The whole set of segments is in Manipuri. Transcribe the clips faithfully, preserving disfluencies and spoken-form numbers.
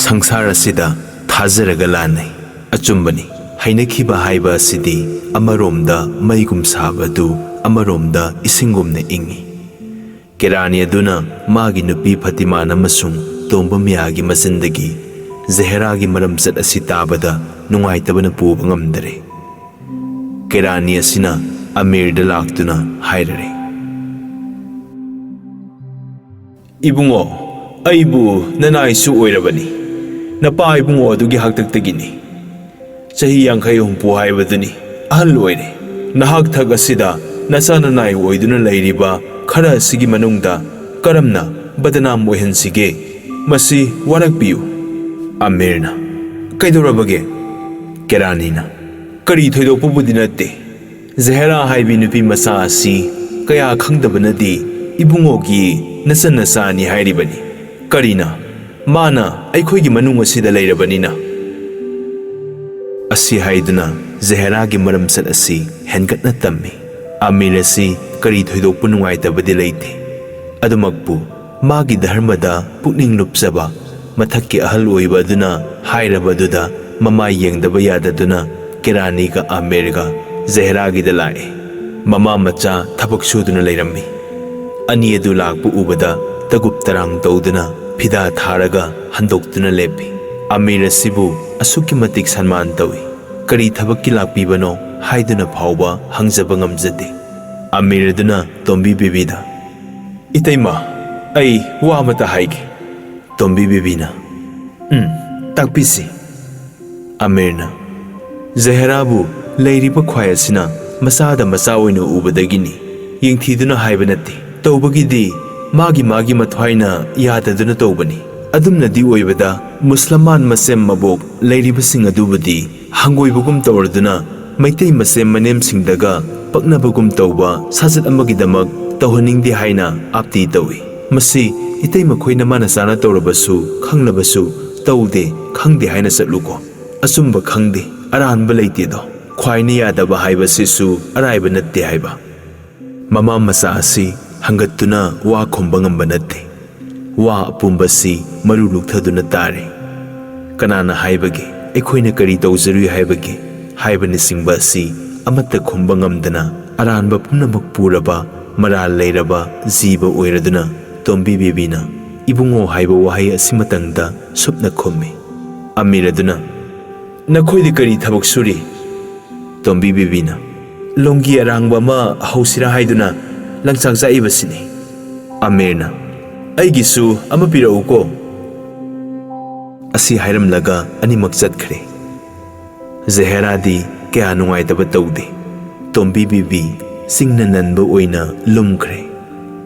ꯁꯪꯁꯥꯔ ꯑꯁꯤꯗ ꯊꯥꯖꯔꯒ ꯂꯥꯟꯅꯩ꯫ ꯑꯆꯨꯝꯕꯅꯤ, ꯍꯩꯅꯈꯤꯕ ꯍꯥꯏꯕ ꯑꯁꯤꯗꯤ ꯑꯃꯔꯣꯝꯗ ꯃꯩꯒꯨꯝ ꯁꯥꯕ ꯑꯗꯨ ꯑꯃꯔꯣꯝꯗ ꯏꯁꯤꯡꯒꯨꯝꯅ ꯏꯪꯏ꯫ ꯀꯦꯔꯥꯅꯤ ꯑꯗꯨꯅ ꯃꯥꯒꯤ ꯅꯨꯄꯤ ꯐꯇꯤꯃꯥꯟ ꯑꯃꯁꯨꯡ ꯇꯣꯝꯕ ꯃꯤꯌꯥꯒꯤ ꯃꯆꯤꯟꯗꯒꯤ ꯖꯍꯦꯔꯥꯒꯤ ꯃꯔꯝꯆꯠ ꯑꯁꯤ ꯇꯥꯕꯗ ꯅꯨꯡꯉꯥꯏꯇꯕꯅ ꯄꯨꯕ ꯉꯝꯗꯔꯦ꯫ ꯀꯦꯔꯥꯅꯤ ꯑꯁꯤꯅ ꯑꯃꯤꯔꯗ ꯂꯥꯛꯇꯨꯅ ꯍꯥꯏꯔꯔꯦ, "ꯏꯕꯨꯡꯉꯣ, ꯑꯩꯕꯨ ꯅꯅꯥꯏꯁꯨ ꯑꯣꯏꯔꯕꯅꯤ, ꯅꯄꯥ ꯏꯕꯨꯡꯉꯣ ꯑꯗꯨꯒꯤ ꯍꯥꯛꯇꯛꯇꯒꯤꯅꯤ꯫ ꯆꯍꯤ ꯌꯥꯡꯈꯩ ꯍꯨꯝꯐꯨ ꯍꯥꯏꯕꯗꯨꯅꯤ, ꯑꯍꯜ ꯑꯣꯏꯔꯦ꯫ ꯅꯍꯥꯛ ꯊꯛ ꯑꯁꯤꯗ ꯅꯆꯥ ꯅꯅꯥꯏ ꯑꯣꯏꯗꯨꯅ ꯂꯩꯔꯤꯕ ꯈꯔ ꯑꯁꯤꯒꯤ ꯃꯅꯨꯡꯗ ꯀꯔꯝꯅ ꯕꯗꯅꯥꯝ ꯑꯣꯏꯍꯟꯁꯤꯒꯦ? ꯃꯁꯤ ꯋꯥꯔꯛꯄꯤꯌꯨ꯫" ꯑꯃꯤꯔꯅ, "ꯀꯩꯗꯧꯔꯕꯒꯦ?" ꯀꯦꯔꯥꯅꯤꯅ, "ꯀꯔꯤ ꯊꯣꯏꯗꯣꯛꯄꯕꯨꯗꯤ ꯅꯠꯇꯦ꯫ ꯖꯍꯦꯔꯥ ꯍꯥꯏꯕꯤ ꯅꯨꯄꯤ ꯃꯆꯥ ꯑꯁꯤ ꯀꯌꯥ ꯈꯪꯗꯕꯅꯗꯤ ꯏꯕꯨꯡꯉꯣꯒꯤ ꯅꯆꯟ ꯅꯆꯥꯅꯤ ꯍꯥꯏꯔꯤꯕꯅꯤ꯫ ꯀꯔꯤꯅ? ꯃꯥꯅ ꯑꯩꯈꯣꯏꯒꯤ ꯃꯅꯨꯡ ꯑꯁꯤꯗ ꯂꯩꯔꯕꯅꯤꯅ꯫" ꯑꯁꯤ ꯍꯥꯏꯗꯨꯅ ꯖꯍꯦꯔꯥꯒꯤ ꯃꯔꯝꯆꯠ ꯑꯁꯤ ꯍꯦꯟꯒꯠꯅ ꯇꯝꯃꯤ꯫ ꯑꯃꯤꯔ ꯑꯁꯤ ꯀꯔꯤ ꯊꯣꯏꯗꯣꯛꯄ ꯅꯨꯡꯉꯥꯏꯇꯕꯗꯤ ꯂꯩꯇꯦ꯫ ꯑꯗꯨꯃꯛꯄꯨ ꯃꯥꯒꯤ ꯙꯔꯃꯗ ꯄꯨꯛꯅꯤꯡ ꯂꯨꯞꯆꯕ ꯃꯊꯛꯀꯤ ꯑꯍꯜ ꯑꯣꯏꯕ ꯑꯗꯨꯅ ꯍꯥꯏꯔꯕꯗꯨꯗ ꯃꯃꯥꯏ ꯌꯦꯡꯗꯕ ꯌꯥꯗꯗꯨꯅ ꯀꯦꯔꯥꯅꯤꯒ ꯑꯃꯤꯔꯒ ꯖꯍꯦꯔꯥꯒꯤꯗ ꯂꯥꯛꯏ꯫ ꯃꯃꯥ ꯃꯆꯥ ꯊꯕꯛ ꯁꯨꯗꯨꯅ ꯂꯩꯔꯝꯃꯤ꯫ ꯑꯅꯤ ꯑꯗꯨ ꯂꯥꯛꯄ ꯎꯕꯗ ꯇꯒꯨꯞ ꯇꯔꯥꯡ ꯇꯧꯗꯨꯅ ꯐꯤꯗꯥ ꯊꯥꯔꯒ ꯍꯟꯗꯣꯛꯇꯨꯅ ꯂꯦꯞꯄꯤ꯫ ꯑꯃꯤꯔ ꯑꯁꯤꯕꯨ ꯑꯁꯨꯛꯀꯤ ꯃꯇꯤꯛ ꯁꯟꯃꯥꯟ ꯇꯧꯏ꯫ ꯀꯔꯤ ꯊꯕꯛꯀꯤ ꯂꯥꯛꯄꯤꯕꯅꯣ ꯍꯥꯏꯗꯨꯅ ꯐꯥꯎꯕ ꯍꯪꯖꯕ ꯉꯝꯖꯗꯦ꯫ ꯑꯃꯤꯔ ꯑꯗꯨꯅ ꯇꯣꯝꯕꯤ ꯕꯦꯕꯤꯗ, "ꯏꯇꯩꯃ, ꯑꯩ ꯋꯥ ꯑꯃꯇ ꯍꯥꯏꯒꯦ꯫" ꯇꯣꯝꯕꯤ ꯕꯦꯕꯤꯅ, "ꯎꯝ, ꯇꯥꯛꯄꯤꯁꯤ꯫" ꯑꯃꯤꯔꯅ, "ꯖꯍꯦꯔꯥꯕꯨ ꯂꯩꯔꯤꯕ ꯈ꯭ꯋꯥꯏ ꯑꯁꯤꯅ ꯃꯆꯥꯗ ꯃꯆꯥ ꯑꯣꯏꯅ ꯎꯕꯗꯒꯤꯅꯤ, ꯌꯦꯡꯊꯤꯗꯨꯅ ꯍꯥꯏꯕ ꯅꯠꯇꯦ꯫ ꯇꯧꯕꯒꯤꯗꯤ ꯃꯥꯒꯤ ꯃꯥꯒꯤ ꯃꯊ꯭ꯋꯥꯏꯅ ꯌꯥꯗꯗꯨꯅ ꯇꯧꯕꯅꯤ꯫ ꯑꯗꯨꯝꯅꯗꯤ ꯑꯣꯏꯕꯗ ꯃꯨꯁꯂꯃꯥꯟ ꯃꯁꯦꯝ ꯃꯕꯣꯛ ꯂꯩꯔꯤꯕꯁꯤꯡ ꯑꯗꯨꯕꯨꯗꯤ ꯍꯪꯒꯣꯏꯕꯒꯨꯝ ꯇꯧꯔꯗꯨꯅ ꯃꯩꯇꯩ ꯃꯁꯦꯝ ꯃꯅꯦꯝꯁꯤꯡꯗꯒ ꯄꯛꯅꯕꯒꯨꯝ ꯇꯧꯕ ꯁꯥꯖꯠ ꯑꯃꯒꯤꯗꯃꯛ ꯇꯧꯍꯟꯅꯤꯡꯗꯦ ꯍꯥꯏꯅ ꯑꯥꯞꯇꯤ ꯇꯧꯏ꯫ ꯃꯁꯤ ꯏꯇꯩ ꯃꯈꯣꯏꯅ ꯃꯥꯅ ꯆꯥꯅ ꯇꯧꯔꯕꯁꯨ ꯈꯪꯂꯕꯁꯨ ꯇꯧꯗꯦ, ꯈꯪꯗꯦ ꯍꯥꯏꯅ ꯆꯠꯂꯨꯀꯣ꯫ ꯑꯆꯨꯝꯕ ꯈꯪꯗꯦ, ꯑꯔꯥꯟꯕ ꯂꯩꯇꯦꯗꯣ꯫ ꯈ꯭ꯋꯥꯏꯅ ꯌꯥꯗꯕ ꯍꯥꯏꯕꯁꯤꯁꯨ ꯑꯔꯥꯏꯕ ꯅꯠꯇꯦ ꯍꯥꯏꯕ꯫" ꯃꯃꯥ ꯃꯆꯥ ꯑꯁꯤ ꯍꯪꯒꯠꯇꯨꯅ ꯋꯥ ꯈꯨꯝꯕ ꯉꯝꯕ ꯅꯠꯇꯦ꯫ ꯋꯥ ꯑꯄꯨꯝꯕꯁꯤ ꯃꯔꯨ ꯂꯨꯛꯊꯗꯨꯅ ꯇꯥꯔꯤ꯫ "ꯀꯅꯥꯅ ꯍꯥꯏꯕꯒꯦ? ꯑꯩꯈꯣꯏꯅ ꯀꯔꯤ ꯇꯧꯖꯔꯨꯏ ꯍꯥꯏꯕꯒꯦ?" ꯍꯥꯏꯕꯅꯆꯤꯡꯕ ꯑꯁꯤ ꯑꯃꯠꯇ ꯈꯨꯝꯕ ꯉꯝꯗꯅ, ꯑꯔꯥꯟꯕ ꯄꯨꯝꯅꯃꯛ ꯄꯨꯔꯕ, ꯃꯔꯥꯜ ꯂꯩꯔꯕ ꯖꯤꯕ ꯑꯣꯏꯔꯗꯨꯅ, ꯇꯣꯝꯕꯤ ꯕꯦꯕꯤꯅ "ꯏꯕꯨꯡꯉꯣ" ꯍꯥꯏꯕ ꯋꯥꯍꯩ ꯑꯁꯤꯃꯇꯪꯗ ꯁꯨꯞꯅ ꯈꯨꯝꯃꯤ꯫ ꯑꯃꯤꯔ ꯑꯗꯨꯅ, "ꯅꯈꯣꯏꯗꯤ ꯀꯔꯤ ꯊꯕꯛ ꯁꯨꯔꯤ?" ꯇꯣꯝꯕꯤ ꯕꯦꯕꯤꯅ, "ꯂꯣꯡꯒꯤ ꯑꯔꯥꯡꯕ ꯑꯃ ꯍꯧꯁꯤꯔꯥ ꯍꯥꯏꯗꯨꯅ ꯂꯪꯆꯥꯛ ꯆꯥꯛꯏꯕꯁꯤꯅꯤ꯫" ꯑꯃꯤꯔꯅ, "ꯑꯩꯒꯤꯁꯨ ꯑꯃ ꯄꯤꯔꯛꯎꯀꯣ꯫" ꯑꯁꯤ ꯍꯥꯏꯔꯝꯂꯒ ꯑꯅꯤꯃꯛ ꯆꯠꯈ꯭ꯔꯦ꯫ ꯖꯍꯦꯔꯥꯗꯤ ꯀꯌꯥ ꯅꯨꯡꯉꯥꯏꯇꯕ ꯇꯧꯗꯦ꯫ ꯇꯣꯝꯕꯤ ꯕꯦꯕꯤ ꯆꯤꯡꯅ ꯅꯟꯕ ꯑꯣꯏꯅ ꯂꯨꯝꯈ꯭ꯔꯦ꯫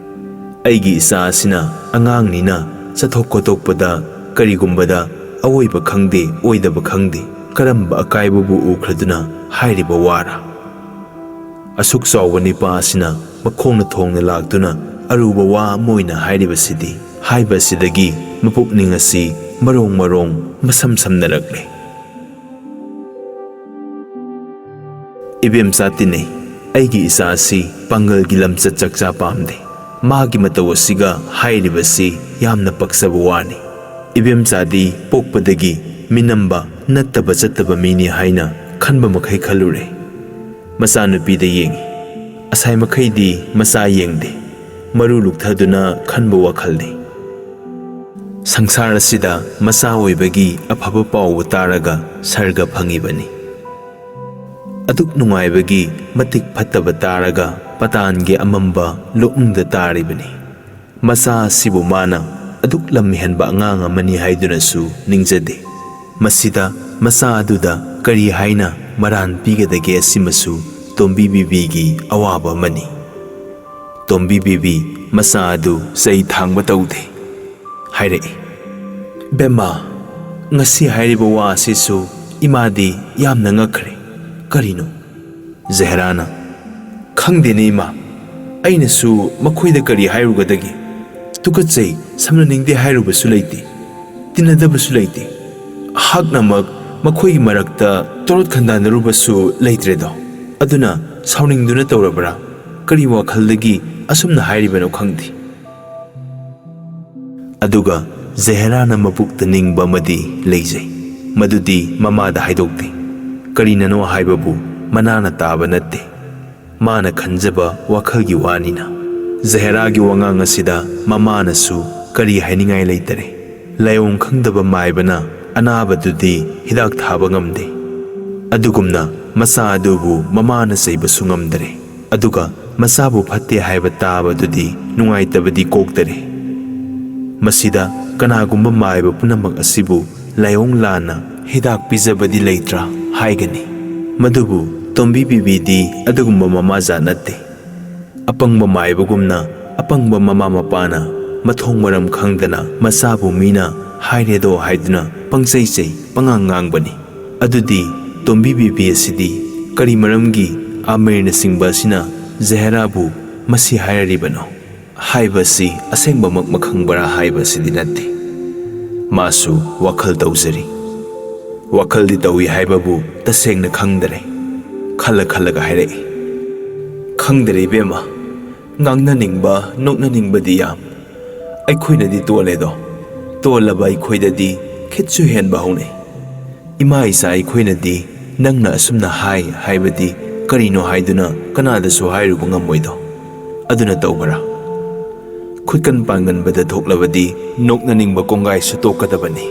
"ꯑꯩꯒꯤ ꯏꯆꯥ ꯑꯁꯤꯅ ꯑꯉꯥꯡꯅꯤꯅ ꯆꯠꯊꯣꯛ ꯈꯣꯠꯇꯣꯛꯄꯗ ꯀꯔꯤꯒꯨꯝꯕꯗ ꯑꯋꯣꯏꯕ ꯈꯪꯗꯦ, ꯑꯣꯏꯗꯕ ꯈꯪꯗꯦ, ꯀꯔꯝꯕ ꯑꯀꯥꯏꯕꯕꯨ ꯎꯈ꯭ꯔꯗꯨꯅ ꯍꯥꯏꯔꯤꯕ ꯋꯥꯔꯥ?" ꯑꯁꯨꯛ ꯆꯥꯎꯕ ꯅꯤꯄꯥ ꯑꯁꯤꯅ ꯃꯈꯣꯡꯅ ꯊꯣꯡꯅ ꯂꯥꯛꯇꯨꯅ ꯑꯔꯨꯕ ꯋꯥ ꯑꯃ ꯑꯣꯏꯅ ꯍꯥꯏꯔꯤꯕꯁꯤꯗꯤ, ꯍꯥꯏꯕ ꯑꯁꯤꯗꯒꯤ ꯃꯄꯨꯛꯅꯤꯡ ꯑꯁꯤ ꯃꯔꯣꯡ ꯃꯔꯣꯡ ꯃꯁꯝ ꯁꯝꯅꯔꯛꯂꯦ꯫ "ꯏꯕꯦꯝꯆꯥ ꯇꯤꯟꯅꯩ, ꯑꯩꯒꯤ ꯏꯆꯥ ꯑꯁꯤ ꯄꯥꯡꯒꯜꯒꯤ ꯂꯝꯆꯠ ꯆꯥꯛꯆꯥ ꯄꯥꯝꯗꯦ꯫ ꯃꯥꯒꯤ ꯃꯇꯧ ꯑꯁꯤꯒ ꯍꯥꯏꯔꯤꯕꯁꯤ ꯌꯥꯝꯅ ꯄꯛꯆꯕ ꯋꯥꯅꯤ꯫ ꯏꯕꯦꯝꯆꯥꯗꯤ ꯄꯣꯛꯄꯗꯒꯤ ꯃꯤꯅꯝꯕ ꯅꯠꯇꯕ ꯆꯠꯇꯕ ꯃꯤꯅꯤ ꯍꯥꯏꯅ ꯈꯟꯕ ꯃꯈꯩ ꯈꯜꯂꯨꯔꯦ꯫ ꯃꯆꯥꯅꯨꯄꯤꯗ ꯌꯦꯡꯉꯤ꯫ ꯑꯁꯥꯏ ꯃꯈꯩꯗꯤ ꯃꯆꯥ ꯌꯦꯡꯗꯦ꯫ ꯃꯔꯨ ꯂꯨꯛꯊꯗꯨꯅ ꯈꯟꯕ ꯋꯥꯈꯜꯅꯤ꯫ ꯁꯪꯁꯥꯔ ꯑꯁꯤꯗ ꯃꯆꯥ ꯑꯣꯏꯕꯒꯤ ꯑꯐꯕ ꯄꯥꯎꯕꯨ ꯇꯥꯔꯒ ꯁꯔꯒ ꯐꯪꯉꯤꯕꯅꯤ꯫ ꯑꯗꯨꯛ ꯅꯨꯡꯉꯥꯏꯕꯒꯤ ꯃꯇꯤꯛ ꯐꯠꯇꯕ ꯇꯥꯔꯒ ꯄꯇꯥꯟꯒꯤ ꯑꯃꯝꯕ ꯂꯣꯛꯅꯨꯡꯗ ꯇꯥꯔꯤꯕꯅꯤ꯫ ꯃꯆꯥ ꯑꯁꯤꯕꯨ ꯃꯥꯅ ꯑꯗꯨꯛ ꯂꯝꯍꯦꯟꯕ ꯑꯉꯥꯡ ꯑꯃꯅꯤ ꯍꯥꯏꯗꯨꯅꯁꯨ ꯅꯤꯡꯖꯗꯦ꯫ ꯃꯁꯤꯗ ꯃꯆꯥ ꯑꯗꯨꯗ ꯀꯔꯤ ꯍꯥꯏꯅ ꯃꯔꯥꯟ ꯄꯤꯒꯗꯒꯦ ꯑꯁꯤꯃꯁꯨ ꯇꯣꯝꯕꯤ ꯕꯤꯕꯤꯒꯤ ꯑꯋꯥꯕ ꯑꯃꯅꯤ꯫" ꯇꯣꯝꯕꯤ ꯕꯤꯕꯤ ꯃꯆꯥ ꯑꯗꯨ ꯆꯩ ꯊꯥꯡꯕ ꯇꯧꯗꯦ꯫ ꯍꯥꯏꯔꯛꯏ, "ꯕꯦꯝꯃ, ꯉꯁꯤ ꯍꯥꯏꯔꯤꯕ ꯋꯥ ꯑꯁꯤꯁꯨ ꯏꯃꯥꯗꯤ ꯌꯥꯝꯅ ꯉꯛꯈ꯭ꯔꯦ꯫ ꯀꯔꯤꯅꯣ?" ꯖꯍꯦꯔꯥꯅ, "ꯈꯪꯗꯦꯅꯦ ꯏꯃꯥ, ꯑꯩꯅꯁꯨ ꯃꯈꯣꯏꯗ ꯀꯔꯤ ꯍꯥꯏꯔꯨꯒꯗꯒꯦ? ꯇꯨꯀꯠꯆꯩ, ꯁꯝꯅꯅꯤꯡꯗꯦ ꯍꯥꯏꯔꯨꯕꯁꯨ ꯂꯩꯇꯦ, ꯇꯤꯟꯅꯗꯕꯁꯨ ꯂꯩꯇꯦ꯫ ꯑꯩꯍꯥꯛꯅꯃꯛ ꯃꯈꯣꯏꯒꯤ ꯃꯔꯛꯇ ꯇꯣꯔꯣꯠ ꯈꯟꯗꯥꯅꯔꯨꯕꯁꯨ ꯂꯩꯇ꯭ꯔꯦꯗꯣ꯫ ꯑꯗꯨꯅ ꯁꯥꯎꯅꯤꯡꯗꯨꯅ ꯇꯧꯔꯕ꯭ꯔꯥ? ꯀꯔꯤ ꯋꯥꯈꯜꯗꯒꯤ ꯑꯁꯨꯝꯅ ꯍꯥꯏꯔꯤꯕꯅꯣ ꯈꯪꯗꯦ꯫" ꯑꯗꯨꯒ ꯖꯍꯦꯔꯥꯅ ꯃꯄꯨꯛꯇ ꯅꯤꯡꯕ ꯑꯃꯗꯤ ꯂꯩꯖꯩ, ꯃꯗꯨꯗꯤ ꯃꯃꯥꯗ ꯍꯥꯏꯗꯣꯛꯇꯦ꯫ ꯀꯔꯤꯅꯅꯣ ꯍꯥꯏꯕꯕꯨ ꯃꯅꯥꯅ ꯇꯥꯕ ꯅꯠꯇꯦ, ꯃꯥꯅ ꯈꯟꯖꯕ ꯋꯥꯈꯜꯒꯤ ꯋꯥꯅꯤꯅ꯫ ꯖꯍꯦꯔꯥꯒꯤ ꯋꯥꯉꯥꯡ ꯑꯁꯤꯗ ꯃꯃꯥꯅꯁꯨ ꯀꯔꯤ ꯍꯥꯏꯅꯤꯡꯉꯥꯏ ꯂꯩꯇꯔꯦ꯫ ꯂꯥꯏꯑꯣꯡ ꯈꯪꯗꯕ ꯃꯥꯏꯕꯅ ꯑꯅꯥꯕꯗꯨꯗꯤ ꯍꯤꯗꯥꯛ ꯊꯥꯕ ꯉꯝꯗꯦ꯫ ꯑꯗꯨꯒꯨꯝꯅ ꯃꯆꯥ ꯑꯗꯨꯕꯨ ꯃꯃꯥꯅ ꯆꯩꯕꯁꯨ ꯉꯝꯗꯔꯦ꯫ ꯑꯗꯨꯒ ꯃꯆꯥꯕꯨ ꯐꯠꯇꯦ ꯍꯥꯏꯕ ꯇꯥꯕꯗꯨꯗꯤ ꯅꯨꯡꯉꯥꯏꯇꯕꯗꯤ ꯀꯣꯛꯇꯔꯦ꯫ ꯃꯁꯤꯗ ꯀꯅꯥꯒꯨꯝꯕ ꯃꯥꯏꯕ ꯄꯨꯝꯅꯃꯛ ꯑꯁꯤꯕꯨ ꯂꯥꯏꯑꯣꯡ ꯂꯥꯟꯅ ꯍꯤꯗꯥꯛ ꯄꯤꯖꯕꯗꯤ ꯂꯩꯇ꯭ꯔꯥ ꯍꯥꯏꯒꯅꯤ꯫ ꯃꯗꯨꯕꯨ ꯇꯣꯝꯕꯤ ꯕꯤꯕꯤꯗꯤ ꯑꯗꯨꯒꯨꯝꯕ ꯃꯃꯥ ꯖꯥꯠ ꯅꯠꯇꯦ꯫ ꯑꯄꯪꯕ ꯃꯥꯏꯕꯒꯨꯝꯅ ꯑꯄꯪꯕ ꯃꯃꯥ ꯃꯄꯥꯅ ꯃꯊꯣꯡ ꯃꯔꯝ ꯈꯪꯗꯅ ꯃꯆꯥꯕꯨ ꯃꯤꯅ ꯍꯥꯏꯔꯦꯗꯣ ꯍꯥꯏꯗꯨꯅ ꯄꯪꯆꯩ ꯆꯩ, ꯄꯉꯥꯡ ꯉꯥꯡꯕꯅꯤ꯫ ꯑꯗꯨꯗꯤ ꯇꯣꯝꯕꯤ ꯕꯤꯕꯤ ꯑꯁꯤꯗꯤ ꯀꯔꯤ ꯃꯔꯝꯒꯤ ꯑꯥꯃꯤꯔꯅꯆꯤꯡꯕ ꯑꯁꯤꯅ ꯖꯍꯦꯔꯥꯕꯨ ꯃꯁꯤ ꯍꯥꯏꯔꯔꯤꯕꯅꯣ? ꯍꯥꯏꯕꯁꯤ ꯑꯁꯦꯡꯕꯃꯛ ꯃꯈꯪꯕꯔꯥ ꯍꯥꯏꯕꯁꯤꯗꯤ ꯅꯠꯇꯦ꯫ ꯃꯥꯁꯨ ꯋꯥꯈꯜ ꯇꯧꯖꯔꯤ꯫ ꯋꯥꯈꯜꯗꯤ ꯇꯧꯏ ꯍꯥꯏꯕꯕꯨ ꯇꯁꯦꯡꯅ ꯈꯪꯗꯔꯦ꯫ ꯈꯜꯂ ꯈꯜꯂꯒ ꯍꯥꯏꯔꯛꯏ, "ꯈꯪꯗꯔꯦ ꯏꯕꯦꯝꯃ, ꯉꯥꯡꯅꯅꯤꯡꯕ, ꯅꯣꯛꯅꯅꯤꯡꯕꯗꯤ ꯌꯥꯝ꯫ ꯑꯩꯈꯣꯏꯅꯗꯤ ꯇꯣꯜꯂꯦꯗꯣ, ꯇꯣꯜꯂꯕ ꯑꯩꯈꯣꯏꯗꯗꯤ ꯈꯤꯠꯁꯨ ꯍꯦꯟꯕ ꯍꯧꯅꯩ꯫ ꯏꯃꯥ ꯏꯆꯥ ꯑꯩꯈꯣꯏꯅꯗꯤ ꯅꯪꯅ ꯑꯁꯨꯝꯅ ꯍꯥꯏ ꯍꯥꯏꯕꯗꯤ ꯀꯔꯤꯅꯣ ꯍꯥꯏꯗꯨꯅ ꯀꯅꯥꯗꯁꯨ ꯍꯥꯏꯔꯨꯕ ꯉꯝꯃꯣꯏꯗꯣ꯫ ꯑꯗꯨꯅ ꯇꯧꯕꯔꯥ? ꯈꯨꯠꯀꯟ ꯄꯥꯡꯒꯟꯕꯗ ꯊꯣꯛꯂꯕꯗꯤ ꯅꯣꯛꯅꯅꯤꯡꯕ ꯀꯣꯡꯒꯥꯏꯁꯨ ꯇꯣꯛꯀꯗꯕꯅꯤ꯫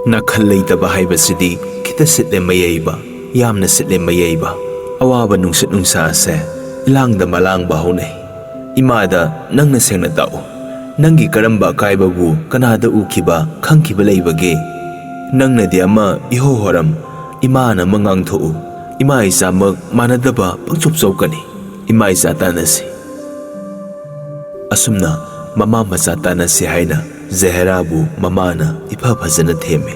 ꯅꯥꯈꯜ ꯂꯩꯇꯕ ꯍꯥꯏꯕꯁꯤꯗꯤ ꯈꯤꯇ ꯁꯤꯠꯂꯦ ꯃꯌꯩꯕ, ꯌꯥꯝꯅ ꯁꯤꯠꯂꯦ ꯃꯌꯩꯕ꯫ ꯑꯋꯥꯕ ꯅꯨꯡꯁꯤꯠ ꯅꯨꯡꯁꯥ ꯑꯁꯦ ꯏꯂꯥꯡꯗ ꯃꯂꯥꯡꯕ ꯍꯧꯅꯩ꯫ ꯏꯃꯥꯗ ꯅꯪꯅ ꯁꯦꯡꯅ ꯇꯥꯛꯎ꯫ ꯅꯪꯒꯤ ꯀꯔꯝꯕ ꯑꯀꯥꯏꯕꯕꯨ ꯀꯅꯥꯗ ꯎꯈꯤꯕ, ꯈꯪꯈꯤꯕ ꯂꯩꯕꯒꯦ? ꯅꯪꯅꯗꯤ ꯑꯃ ꯏꯍꯣ ꯍꯣꯔꯝ, ꯏꯃꯥꯅ ꯑꯃ ꯉꯥꯡꯊꯣꯛꯎ꯫ ꯏꯃꯥ ꯏꯆꯥꯃꯛ ꯃꯥꯟꯅꯗꯕ ꯄꯪꯆꯣꯞ ꯆꯣꯞꯀꯅꯤ꯫ ꯏꯃꯥ ꯏꯆꯥ ꯇꯥꯟꯅꯁꯤ꯫" ꯑꯁꯨꯝꯅ ꯃꯃꯥ ꯃꯆꯥ ꯇꯥꯟꯅꯁꯤ ꯍꯥꯏꯅ ꯖꯍꯦꯔꯥꯕꯨ ꯃꯃꯥꯅ ꯏꯐ ꯐꯖꯅ ꯊꯦꯝꯃꯤ꯫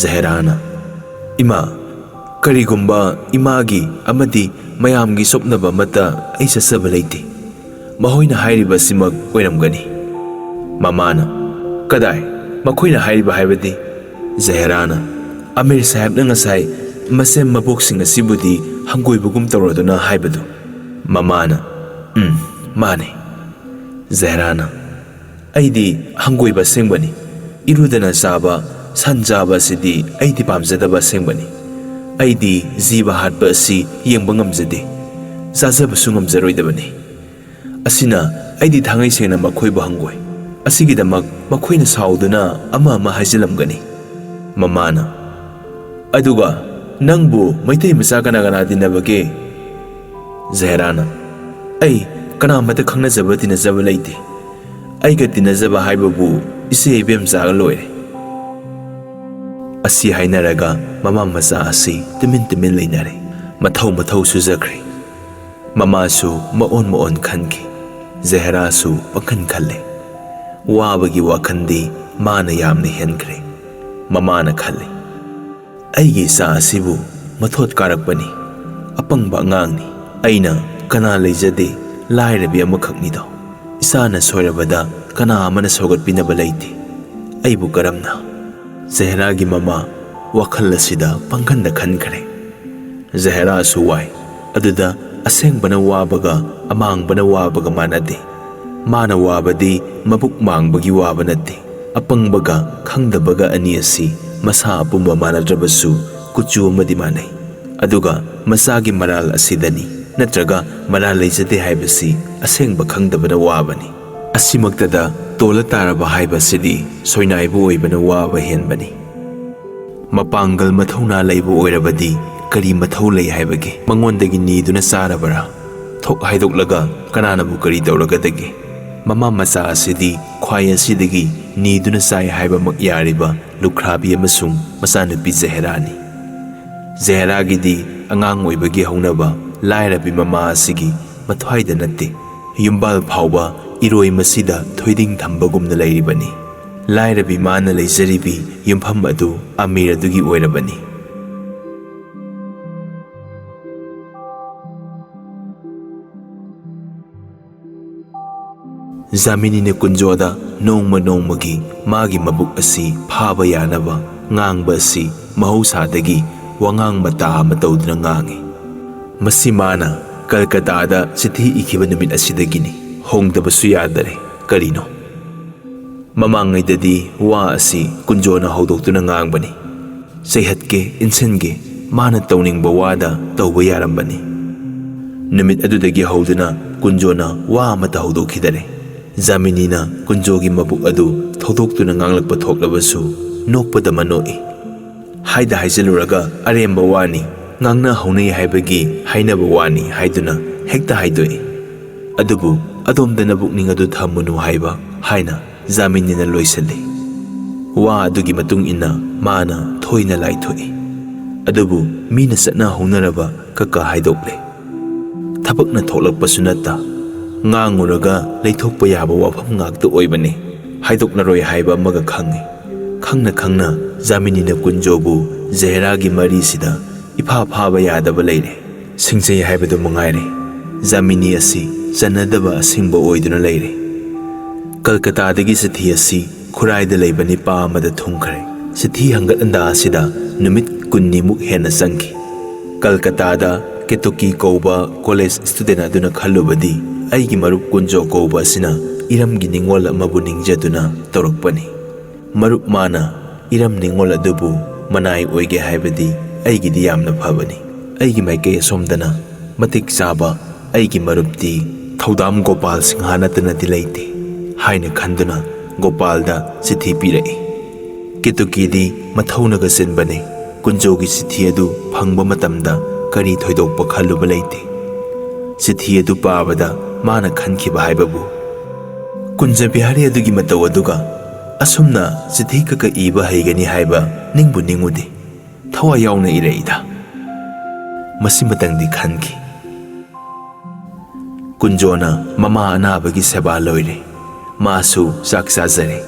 ꯖꯍꯦꯔꯥꯅ, "ꯏꯃꯥ, ꯀꯔꯤꯒꯨꯝꯕ ꯏꯃꯥꯒꯤ ꯑꯃꯗꯤ ꯃꯌꯥꯝꯒꯤ ꯁꯣꯛꯅꯕ ꯑꯃꯠꯇ ꯑꯩ ꯆꯠꯆꯕ ꯂꯩꯇꯦ꯫ ꯃꯈꯣꯏꯅ ꯍꯥꯏꯔꯤꯕ ꯑꯁꯤꯃꯛ ꯑꯣꯏꯔꯝꯒꯅꯤ꯫" ꯃꯃꯥꯅ, "ꯀꯗꯥꯏ? ꯃꯈꯣꯏꯅ ꯍꯥꯏꯔꯤꯕ ꯍꯥꯏꯕꯗꯤ?" ꯖꯍꯦꯔꯥꯅ, "ꯑꯃꯤꯔ ꯁꯥꯍꯦꯕꯅ ꯉꯁꯥꯏ ꯃꯁꯦꯝ ꯃꯕꯣꯛꯁꯤꯡ ꯑꯁꯤꯕꯨꯗꯤ ꯍꯪꯒꯣꯏꯕꯒꯨꯝ ꯇꯧꯔꯗꯨꯅ ꯍꯥꯏꯕꯗꯨ꯫" ꯃꯃꯥꯅ, "ꯎꯝ, ꯃꯥꯅꯤ꯫" ꯖꯍꯦꯔꯥꯅ, ꯑꯩꯗꯤ ꯍꯪꯒꯣꯏꯕ ꯑꯁꯦꯡꯕꯅꯤ꯫ ꯏꯔꯨꯗꯅ ꯆꯥꯕ, ꯁꯟ ꯆꯥꯕ ꯑꯁꯤꯗꯤ ꯑꯩꯗꯤ ꯄꯥꯝꯖꯗꯕ ꯑꯁꯦꯡꯕꯅꯤ꯫ ꯑꯩꯗꯤ ꯖꯤꯕ ꯍꯥꯠꯄ ꯑꯁꯤ ꯌꯦꯡꯕ ꯉꯝꯖꯗꯦ꯫ ꯆꯥꯖꯕꯁꯨ ꯉꯝꯖꯔꯣꯏꯗꯕꯅꯤ꯫ ꯑꯁꯤꯅ ꯑꯩꯗꯤ ꯊꯥꯡꯉꯩ ꯁꯦꯡꯅ ꯃꯈꯣꯏꯕꯨ ꯍꯪꯒꯣꯏ꯫ ꯑꯁꯤꯒꯤꯗꯃꯛ ꯃꯈꯣꯏꯅ ꯁꯥꯎꯗꯨꯅ ꯑꯃ ꯑꯃ ꯍꯥꯏꯖꯤꯜꯂꯝꯒꯅꯤ꯫ ꯃꯃꯥꯅ, "ꯑꯗꯨꯒ ꯅꯪꯕꯨ ꯃꯩꯇꯩ ꯃꯆꯥ ꯀꯅꯥ ꯀꯅꯥ ꯇꯤꯟꯅꯕꯒꯦ?" ꯖꯍꯦꯔꯥꯅ, "ꯑꯩ ꯀꯅꯥꯃꯠꯇ ꯈꯪꯅꯖꯕ ꯇꯤꯟꯅꯖꯕ ꯂꯩꯇꯦ꯫ ꯑꯩꯒ ꯇꯤꯟꯅꯖꯕ ꯍꯥꯏꯕꯕꯨ ꯏꯆꯦ ꯏꯕꯦꯝꯆꯥꯒ ꯂꯣꯏꯔꯦ"꯫ ꯑꯁꯤ ꯍꯥꯏꯅꯔꯒ ꯃꯃꯥ ꯃꯆꯥ ꯑꯁꯤ ꯇꯨꯃꯤꯟ ꯇꯨꯃꯤꯟ ꯂꯩꯅꯔꯦ꯫ ꯃꯊꯧ ꯃꯊꯧ ꯁꯨꯖꯈ꯭ꯔꯦ꯫ ꯃꯃꯥꯁꯨ ꯃꯑꯣꯟ ꯃꯑꯣꯟ ꯈꯟꯈꯤ꯫ ꯖꯍꯦꯔꯥꯁꯨ ꯄꯪꯈꯟ ꯈꯜꯂꯦ꯫ ꯋꯥꯕꯒꯤ ꯋꯥꯈꯜꯗꯤ ꯃꯥꯅ ꯌꯥꯝꯅ ꯍꯦꯟꯈ꯭ꯔꯦ꯫ ꯃꯃꯥꯅ ꯈꯜꯂꯤ, "ꯑꯩꯒꯤ ꯏꯆꯥ ꯑꯁꯤꯕꯨ ꯃꯊꯣꯠ ꯀꯥꯔꯛꯄꯅꯤ, ꯑꯄꯪꯕ ꯑꯉꯥꯡꯅꯤ꯫ ꯑꯩꯅ ꯀꯅꯥ ꯂꯩꯖꯗꯦ, ꯂꯥꯏꯔꯕꯤ ꯑꯃꯈꯛꯅꯤꯗꯣ꯫ ꯏꯆꯥꯅ ꯁꯣꯏꯔꯕꯗ ꯀꯅꯥ ꯑꯃꯅ ꯁꯧꯒꯠꯄꯤꯅꯕ ꯂꯩꯇꯦ꯫ ꯑꯩꯕꯨ ꯀꯔꯝꯅ?" ꯖꯍꯦꯔꯥꯒꯤ ꯃꯃꯥ ꯋꯥꯈꯜ ꯑꯁꯤꯗ ꯄꯪꯈꯟꯗ ꯈꯟꯈ꯭ꯔꯦ꯫ ꯖꯍꯦꯔꯥꯁꯨ ꯋꯥꯏ꯫ ꯑꯗꯨꯗ ꯑꯁꯦꯡꯕꯅ ꯋꯥꯕꯒ ꯑꯃꯥꯡꯕꯅ ꯋꯥꯕꯒ ꯃꯥꯟꯅꯗꯦ꯫ ꯃꯥꯅ ꯋꯥꯕꯗꯤ ꯃꯕꯨꯛ ꯃꯥꯡꯕꯒꯤ ꯋꯥꯕ ꯅꯠꯇꯦ꯫ ꯑꯄꯪꯕꯒ ꯈꯪꯗꯕꯒ ꯑꯅꯤ ꯑꯁꯤ ꯃꯁꯥ ꯑꯄꯨꯝꯕ ꯃꯥꯟꯅꯗ꯭ꯔꯕꯁꯨ ꯀꯨꯆꯨ ꯑꯃꯗꯤ ꯃꯥꯟꯅꯩ꯫ ꯑꯗꯨꯒ ꯃꯆꯥꯒꯤ ꯃꯔꯥꯜ ꯑꯁꯤꯗꯅꯤ, ꯅꯠꯇ꯭ꯔꯒ ꯃꯔꯥꯜ ꯂꯩꯖꯗꯦ ꯍꯥꯏꯕꯁꯤ ꯑꯁꯦꯡꯕ ꯈꯪꯗꯕꯅ ꯋꯥꯕꯅꯤ꯫ ꯑꯁꯤꯃꯛꯇꯗ ꯇꯣꯜꯂ ꯇꯥꯔꯕ ꯍꯥꯏꯕꯁꯤꯗꯤ ꯁꯣꯏꯅꯥꯏꯕ ꯑꯣꯏꯕꯅ ꯋꯥꯕ ꯍꯦꯟꯕꯅꯤ꯫ ꯃꯄꯥꯡꯒꯜ ꯃꯊꯧꯅꯥ ꯂꯩꯕ ꯑꯣꯏꯔꯕꯗꯤ ꯀꯔꯤ ꯃꯊꯧ ꯂꯩ ꯍꯥꯏꯕꯒꯦ? ꯃꯉꯣꯟꯗꯒꯤ ꯅꯤꯗꯨꯅ ꯆꯥꯔꯕꯔꯥ? ꯊꯣꯛ ꯍꯥꯏꯗꯣꯛꯂꯒ ꯀꯅꯥꯅꯕꯨ ꯀꯔꯤ ꯇꯧꯔꯒꯗꯒꯦ? ꯃꯃꯥ ꯃꯆꯥ ꯑꯁꯤꯗꯤ ꯈ꯭ꯋꯥꯏ ꯑꯁꯤꯗꯒꯤ ꯅꯤꯗꯨꯅ ꯆꯥꯏ ꯍꯥꯏꯕꯃꯛ ꯌꯥꯔꯤꯕ ꯂꯨꯈ꯭ꯔꯥꯕꯤ ꯑꯃꯁꯨꯡ ꯃꯆꯥꯅꯨꯄꯤ ꯖꯍꯦꯔꯥꯅꯤ꯫ ꯖꯍꯦꯔꯥꯒꯤꯗꯤ ꯑꯉꯥꯡ ꯑꯣꯏꯕꯒꯤ ꯍꯧꯅꯕ ꯂꯥꯏꯔꯕꯤ ꯃꯃꯥ ꯑꯁꯤꯒꯤ ꯃꯊ꯭ꯋꯥꯏꯗ ꯅꯠꯇꯦ, ꯌꯨꯝꯕꯥꯜ ꯐꯥꯎꯕ ꯏꯔꯣꯏ ꯃꯁꯤꯗ ꯊꯣꯏꯗꯤꯡ ꯊꯝꯕꯒꯨꯝꯅ ꯂꯩꯔꯤꯕꯅꯤ꯫ ꯂꯥꯏꯔꯕꯤ ꯃꯥꯅ ꯂꯩꯖꯔꯤꯕꯤ ꯌꯨꯝꯐꯝ ꯑꯗꯨ ꯑꯃꯤꯔ ꯑꯗꯨꯒꯤ ꯑꯣꯏꯔꯕꯅꯤ꯫ ꯖꯥꯃꯤꯅꯤꯅ ꯀꯨꯟꯖꯣꯗ ꯅꯣꯡꯃ ꯅꯣꯡꯃꯒꯤ ꯃꯥꯒꯤ ꯃꯕꯨꯛ ꯑꯁꯤ ꯐꯥꯕ ꯌꯥꯅꯕ ꯉꯥꯡꯕ ꯑꯁꯤ ꯃꯍꯧꯁꯥꯗꯒꯤ ꯋꯥꯉꯥꯡ ꯃꯇꯥ ꯑꯃ ꯇꯧꯗꯨꯅ ꯉꯥꯡꯏ꯫ ꯃꯁꯤ ꯃꯥꯅ ꯀꯜꯀꯇꯥꯗ ꯆꯤꯊꯤ ꯏꯈꯤꯕ ꯅꯨꯃꯤꯠ ꯑꯁꯤꯗꯒꯤꯅꯤ꯫ ꯍꯣꯡꯗꯕꯁꯨ ꯌꯥꯗꯔꯦ꯫ ꯀꯔꯤꯅꯣ? ꯃꯃꯥꯡꯉꯩꯗꯗꯤ ꯋꯥ ꯑꯁꯤ ꯀꯨꯟꯖꯣꯅ ꯍꯧꯗꯣꯛꯇꯨꯅ ꯉꯥꯡꯕꯅꯤ꯫ ꯆꯩꯍꯠꯀꯦ, ꯏꯟꯁꯤꯟꯒꯦ, ꯃꯥꯅ ꯇꯧꯅꯤꯡꯕ ꯋꯥꯗ ꯇꯧꯕ ꯌꯥꯔꯝꯕꯅꯤ꯫ ꯅꯨꯃꯤꯠ ꯑꯗꯨꯗꯒꯤ ꯍꯧꯗꯨꯅ ꯀꯨꯟꯖꯣꯅ ꯋꯥ ꯑꯃꯠꯇ ꯍꯧꯗꯣꯛꯈꯤꯗꯔꯦ꯫ ꯖꯥꯃꯤꯅꯤꯅ ꯀꯨꯟꯖꯣꯒꯤ ꯃꯕꯨꯛ ꯑꯗꯨ ꯊꯧꯗꯣꯛꯇꯨꯅ ꯉꯥꯡꯂꯛꯄ ꯊꯣꯛꯂꯕꯁꯨ ꯅꯣꯛꯄꯗ ꯃꯅꯣꯛꯏ꯫ ꯍꯥꯏꯗ ꯍꯥꯏꯖꯤꯜꯂꯨꯔꯒ ꯑꯔꯦꯝꯕ ꯋꯥꯅꯤ, ꯉꯥꯡꯅ ꯍꯧꯅꯩ ꯍꯥꯏꯕꯒꯤ ꯍꯥꯏꯅꯕ ꯋꯥꯅꯤ ꯍꯥꯏꯗꯨꯅ ꯍꯦꯛꯇ ꯍꯥꯏꯗꯣꯛꯏ꯫ ꯑꯗꯨꯕꯨ ꯑꯗꯣꯝꯗ ꯅꯕꯨꯛꯅꯤꯡ ꯑꯗꯨ ꯊꯝꯃꯨꯅꯨ ꯍꯥꯏꯕ ꯍꯥꯏꯅ ꯖꯥꯃꯤꯅꯤꯅ ꯂꯣꯏꯁꯤꯜꯂꯤ꯫ ꯋꯥ ꯑꯗꯨꯒꯤ ꯃꯇꯨꯡ ꯏꯟꯅ ꯃꯥꯅ ꯊꯣꯏꯅ ꯂꯥꯏꯊꯣꯛꯏ꯫ ꯑꯗꯨꯕꯨ ꯃꯤꯅ ꯆꯠꯅ ꯍꯧꯅꯔꯕ ꯀꯀꯥ ꯍꯥꯏꯗꯣꯛꯂꯦ꯫ ꯊꯕꯛꯅ ꯊꯣꯛꯂꯛꯄꯁꯨ ꯅꯠꯇ, ꯉꯥꯡꯉꯨꯔꯒ ꯂꯩꯊꯣꯛꯄ ꯌꯥꯕ ꯋꯥꯐꯝ ꯉꯥꯛꯇ ꯑꯣꯏꯕꯅꯤ꯫ ꯍꯥꯏꯗꯣꯛꯂꯔꯣꯏ ꯍꯥꯏꯕ ꯑꯃꯒ ꯈꯪꯉꯤ꯫ ꯈꯪꯅ ꯈꯪꯅ ꯖꯥꯃꯤꯅꯤꯅ ꯀꯨꯟꯖꯣꯕꯨ ꯖꯍꯦꯔꯥꯒꯤ ꯃꯔꯤꯁꯤꯗ ꯏꯐꯥ ꯐꯥꯕ ꯌꯥꯗꯕ ꯂꯩꯔꯦ꯫ ꯁꯤꯡꯖꯩ ꯍꯥꯏꯕꯗꯨ ꯃꯉꯥꯏꯔꯦ꯫ ꯖꯥꯃꯤꯅꯤ ꯑꯁꯤ ꯆꯟꯅꯗꯕ ꯑꯁꯤꯡꯕ ꯑꯣꯏꯗꯨꯅ ꯂꯩꯔꯦ꯫ ꯀꯜꯀꯇꯥꯗꯒꯤ ꯆꯤꯊꯤ ꯑꯁꯤ ꯈꯨꯔꯥꯏꯗ ꯂꯩꯕ ꯅꯤꯄꯥ ꯑꯃꯗ ꯊꯨꯡꯈ꯭ꯔꯦ꯫ ꯆꯤꯊꯤ ꯍꯪꯒꯠ ꯍꯟꯗꯥ ꯑꯁꯤꯗ ꯅꯨꯃꯤꯠ ꯀꯨꯟꯅꯤꯃꯨꯛ ꯍꯦꯟꯅ ꯆꯪꯈꯤ꯫ ꯀꯜꯀꯇꯥꯗ ꯀꯦꯇꯣꯀꯤ ꯀꯧꯕ ꯀꯣꯂꯦꯖ ꯁ꯭ꯇꯨꯗꯦꯟ ꯑꯗꯨꯅ ꯈꯜꯂꯨꯕꯗꯤ ꯑꯩꯒꯤ ꯃꯔꯨꯞ ꯀꯨꯟꯖꯣ ꯀꯧꯕ ꯑꯁꯤꯅ ꯏꯔꯝꯒꯤ ꯅꯤꯡꯉꯣꯜ ꯑꯃꯕꯨ ꯅꯤꯡꯖꯗꯨꯅ ꯇꯧꯔꯛꯄꯅꯤ꯫ ꯃꯔꯨꯞ ꯃꯥꯅ ꯏꯔꯝ ꯅꯤꯡꯉꯣꯜ ꯑꯗꯨꯕꯨ ꯃꯅꯥꯏ ꯑꯣꯏꯒꯦ ꯍꯥꯏꯕꯗꯤ ꯑꯩꯒꯤꯗꯤ ꯌꯥꯝꯅ ꯐꯕꯅꯤ꯫ ꯑꯩꯒꯤ ꯃꯥꯏꯀꯩ ꯑꯁꯣꯝꯗꯅ ꯃꯇꯤꯛ ꯆꯥꯕ ꯑꯩꯒꯤ ꯃꯔꯨꯞꯇꯤ ꯊꯧꯗꯥꯝ ꯒꯣꯄꯥꯜ ꯁꯤꯡꯍ ꯅꯠꯇꯅꯗꯤ ꯂꯩꯇꯦ ꯍꯥꯏꯅ ꯈꯟꯗꯨꯅ ꯒꯣꯄꯥꯜꯗ ꯆꯤꯊꯤ ꯄꯤꯔꯛꯏ꯫ ꯀꯦꯇꯨꯀꯤꯗꯤ ꯃꯊꯧꯅꯒ ꯆꯤꯟꯕꯅꯤ꯫ ꯀꯨꯟꯖꯣꯒꯤ ꯆꯤꯊꯤ ꯑꯗꯨ ꯐꯪꯕ ꯃꯇꯝꯗ ꯀꯔꯤ ꯊꯣꯏꯗꯣꯛꯄ ꯈꯜꯂꯨꯕ ꯂꯩꯇꯦ꯫ ꯆꯤꯊꯤ ꯑꯗꯨ ꯄꯥꯕꯗ ꯃꯥꯅ ꯈꯟꯈꯤꯕ ꯍꯥꯏꯕꯕꯨ, "ꯀꯨꯟꯖ ꯕꯤꯍꯥꯔꯤ ꯑꯗꯨꯒꯤ ꯃꯇꯧ ꯑꯗꯨꯒ ꯑꯁꯨꯝꯅ ꯆꯤꯊꯤ ꯀꯛꯀ ꯏꯕ ꯍꯩꯒꯅꯤ ꯍꯥꯏꯕ ꯅꯤꯡꯕꯨ ꯅꯤꯡꯉꯨꯗꯦ꯫ ꯊꯋꯥꯏ ꯌꯥꯎꯅ ꯏꯔꯛꯏꯗ꯫" ꯃꯁꯤꯃꯇꯪꯗꯤ ꯈꯟꯈꯤ꯫ ꯀꯨꯟꯖꯣꯅ ꯃꯃꯥ ꯑꯅꯥꯕꯒꯤ ꯁꯦꯕꯥ ꯂꯣꯏꯔꯦ꯫ ꯃꯥꯁꯨ ꯆꯥꯛ ꯆꯥꯖꯔꯦ꯫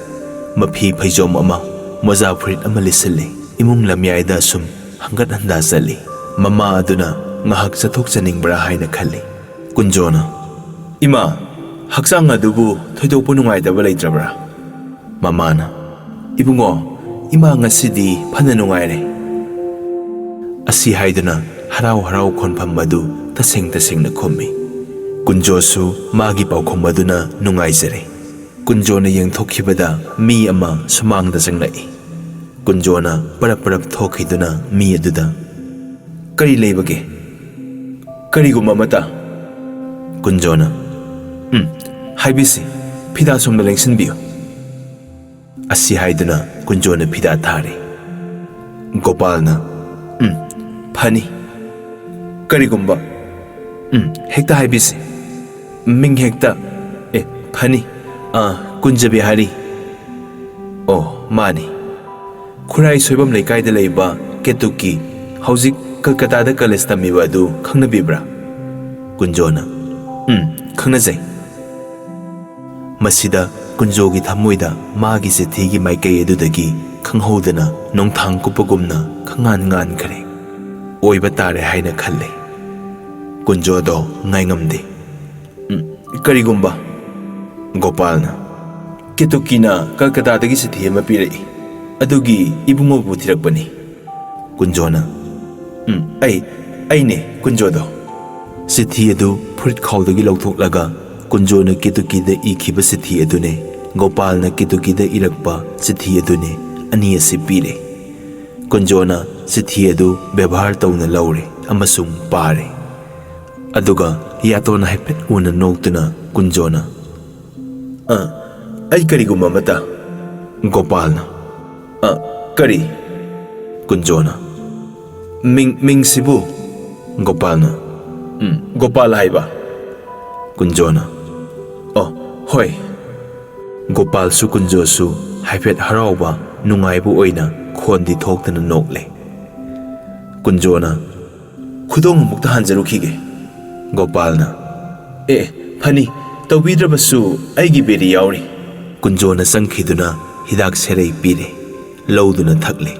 ꯃꯐꯤ ꯐꯩꯖꯣꯝ ꯑꯃ, ꯃꯣꯖꯥ ꯐꯨꯔꯤꯠ ꯑꯃ ꯂꯤꯠꯁꯤꯜꯂꯤ꯫ ꯏꯃꯨꯡ ꯂꯝꯌꯥꯏꯗ ꯁꯨꯝ ꯍꯪꯒꯠ ꯍꯟꯗꯥ ꯆꯠꯂꯤ꯫ ꯃꯃꯥ ꯑꯗꯨꯅ ꯉꯥꯏꯍꯥꯛ ꯆꯠꯊꯣꯛꯆꯅꯤꯡꯕ꯭ꯔꯥ ꯍꯥꯏꯅ ꯈꯜꯂꯤ꯫ ꯀꯨꯟꯖꯣꯅ, "ꯏꯃꯥ, ꯍꯛꯆꯥꯡ ꯑꯗꯨꯕꯨ ꯊꯣꯏꯗꯣꯛꯄ ꯅꯨꯡꯉꯥꯏꯇꯕ ꯂꯩꯇ꯭ꯔꯕ꯭ꯔꯥ?" ꯃꯃꯥꯅ, "ꯏꯕꯨꯡꯉꯣ, ꯏꯃꯥ ꯉꯁꯤꯗꯤ ꯐꯅ ꯅꯨꯡꯉꯥꯏꯔꯦ꯫" ꯑꯁꯤ ꯍꯥꯏꯗꯨꯅ ꯍꯔꯥꯎ ꯍꯔꯥꯎ ꯈꯣꯟꯐꯝ ꯑꯗꯨ ꯇꯁꯦꯡ ꯇꯁꯦꯡꯅ ꯈꯨꯝꯃꯤ꯫ ꯀꯨꯟꯖꯣꯁꯨ ꯃꯥꯒꯤ ꯄꯥꯎꯈꯨꯝ ꯑꯗꯨꯅ ꯅꯨꯡꯉꯥꯏꯖꯔꯦ꯫ ꯀꯨꯟꯖꯣꯅ ꯌꯦꯡꯊꯣꯛꯈꯤꯕꯗ ꯃꯤ ꯑꯃ ꯁꯨꯃꯥꯡꯗ ꯆꯪꯂꯛꯏ꯫ ꯀꯨꯟꯖꯣꯅ ꯄꯔꯞ ꯄꯔꯞ ꯊꯣꯛꯈꯤꯗꯨꯅ ꯃꯤ ꯑꯗꯨꯗ, "ꯀꯔꯤ ꯂꯩꯕꯒꯦ? ꯀꯔꯤꯒꯨꯝꯕ ꯑꯃꯇ?" ꯀꯨꯟꯖꯣꯅ, "ꯎꯝ, ꯍꯥꯏꯕꯤꯁꯤ, ꯐꯤꯗꯥ ꯁꯣꯝꯗ ꯂꯦꯡꯁꯤꯟꯕꯤꯌꯨ" ꯑꯁꯤ ꯍꯥꯏꯗꯨꯅ ꯀꯨꯟꯖꯣꯅ ꯐꯤꯗꯥ ꯊꯥꯔꯦ꯫ ꯒꯣꯄꯥꯜꯅ, "ꯎꯝ, ꯐꯅꯤ꯫ ꯀꯔꯤꯒꯨꯝꯕ, ꯎꯝ, ꯍꯦꯛꯇ ꯍꯥꯏꯕꯤꯁꯤ꯫ ꯃꯤꯡ ꯍꯦꯛꯇ, ꯑꯦ, ꯐꯅꯤ꯫ ꯑꯥ, ꯀꯨꯟꯖ ꯕꯤꯍꯥꯔꯤ꯫ ꯑꯣ, ꯃꯥꯅꯤ꯫ ꯈꯨꯔꯥꯏ ꯁꯣꯏꯕꯝ ꯂꯩꯀꯥꯏꯗ ꯂꯩꯕ ꯀꯦꯇꯨꯀꯤ, ꯍꯧꯖꯤꯛ ꯀꯜꯀꯇꯥꯗ ꯀꯂꯦꯖ ꯇꯝꯃꯤꯕ ꯑꯗꯨ ꯈꯪꯅꯕꯤꯕ꯭ꯔꯥ?" ꯀꯨꯟꯖꯣꯅ, "ꯎꯝ, ꯈꯪꯅꯖꯩ"꯫ ꯃꯁꯤꯗ ꯀꯨꯟꯖꯣꯒꯤ ꯊꯃꯣꯏꯗ ꯃꯥꯒꯤ ꯆꯤꯊꯤꯒꯤ ꯃꯥꯏꯀꯩ ꯑꯗꯨꯗꯒꯤ ꯈꯪꯍꯧꯗꯅ ꯅꯣꯡꯊꯥꯡ ꯀꯨꯞꯄꯒꯨꯝꯅ ꯈꯪꯉꯥꯟ ꯉꯥꯟꯈ꯭ꯔꯦ꯫ ꯑꯣꯏꯕ ꯇꯥꯔꯦ ꯍꯥꯏꯅ ꯈꯜꯂꯦ꯫ ꯀꯨꯟꯖꯣꯗꯣ ꯉꯥꯏꯉꯝꯗꯦ꯫ "ꯎꯝ, ꯀꯔꯤꯒꯨꯝꯕ?" ꯒꯣꯄꯥꯜꯅ, "ꯀꯦꯇꯨꯀꯤꯅ ꯀꯜꯀꯇꯥꯗꯒꯤ ꯆꯤꯊꯤ ꯑꯃ ꯄꯤꯔꯛꯏ꯫ ꯑꯗꯨꯒꯤ ꯏꯕꯨꯡꯉꯣꯕꯨ ꯊꯤꯔꯛꯄꯅꯤ"꯫ ꯀꯨꯟꯖꯣꯅ, "ꯎꯝ, ꯑꯩ, ꯑꯩꯅꯦ ꯀꯨꯟꯖꯣꯗꯣ"꯫ ꯆꯤꯊꯤ ꯑꯗꯨ ꯐꯨꯔꯤꯠ ꯈꯥꯎꯗꯒꯤ ꯂꯧꯊꯣꯛꯂꯒ ꯀꯨꯟꯖꯣꯅ ꯀꯦꯇꯨꯀꯤꯗ ꯏꯈꯤꯕ ꯆꯤꯊꯤ ꯑꯗꯨꯅꯦ, ꯒꯣꯄꯥꯜꯅ ꯀꯦꯇꯨꯀꯤꯗ ꯏꯔꯛꯄ ꯆꯤꯊꯤ ꯑꯗꯨꯅꯦ, ꯑꯅꯤ ꯑꯁꯤ ꯄꯤꯔꯦ꯫ ꯀꯨꯟꯖꯣꯅ ꯆꯤꯊꯤ ꯑꯗꯨ ꯕꯦꯕꯥꯔ ꯇꯧꯅ ꯂꯧꯔꯦ ꯑꯃꯁꯨꯡ ꯄꯥꯔꯦ꯫ ꯑꯗꯨꯒ ꯌꯥꯇꯣꯟ ꯍꯥꯏꯐꯦꯠ ꯎꯅ ꯅꯣꯛꯇꯨꯅ ꯀꯨꯟꯖꯣꯅ, "ꯑ, ꯑꯩ ꯀꯔꯤꯒꯨꯝꯕ ꯑꯃꯇ"꯫ ꯒꯣꯄꯥꯜꯅ, "ꯑ, ꯀꯔꯤ?" ꯀꯨꯟꯖꯣꯅ, "ꯃꯤꯡ, ꯃꯤꯡꯁꯤꯕꯨ?" ꯒꯣꯄꯥꯜꯅ, "ꯎꯝ, ꯒꯣꯄꯥꯜ ꯍꯥꯏꯕ"꯫ ꯀꯨꯟꯖꯣꯅ, "ꯑꯣ, ꯍꯣꯏ"꯫ ꯒꯣꯄꯥꯜꯁꯨ ꯀꯨꯟꯖꯣꯁꯨ ꯍꯥꯏꯐꯦꯠ ꯍꯔꯥꯎꯕ, ꯅꯨꯡꯉꯥꯏꯕ ꯑꯣꯏꯅ ꯈꯣꯟꯗꯤ ꯊꯣꯛꯇꯅ ꯅꯣꯛꯂꯦ꯫ ꯀꯨꯟꯖꯣꯅ, "ꯈꯨꯗꯣꯡ ꯑꯃꯨꯛꯇ ꯍꯟꯖꯔꯨꯈꯤꯒꯦ"꯫ ꯒꯣꯄꯥꯜꯅ, "ꯑꯦ, ꯐꯅꯤ, ꯇꯧꯕꯤꯗ꯭ꯔꯕꯁꯨ ꯑꯩꯒꯤ ꯕꯦꯔꯤ ꯌꯥꯎꯔꯤ"꯫ ꯀꯨꯟꯖꯣꯅ ꯆꯪꯈꯤꯗꯨꯅ ꯍꯤꯗꯥꯛ ꯁꯦꯔꯩ ꯄꯤꯔꯦ꯫ ꯂꯧꯗꯨꯅ ꯊꯛꯂꯦ꯫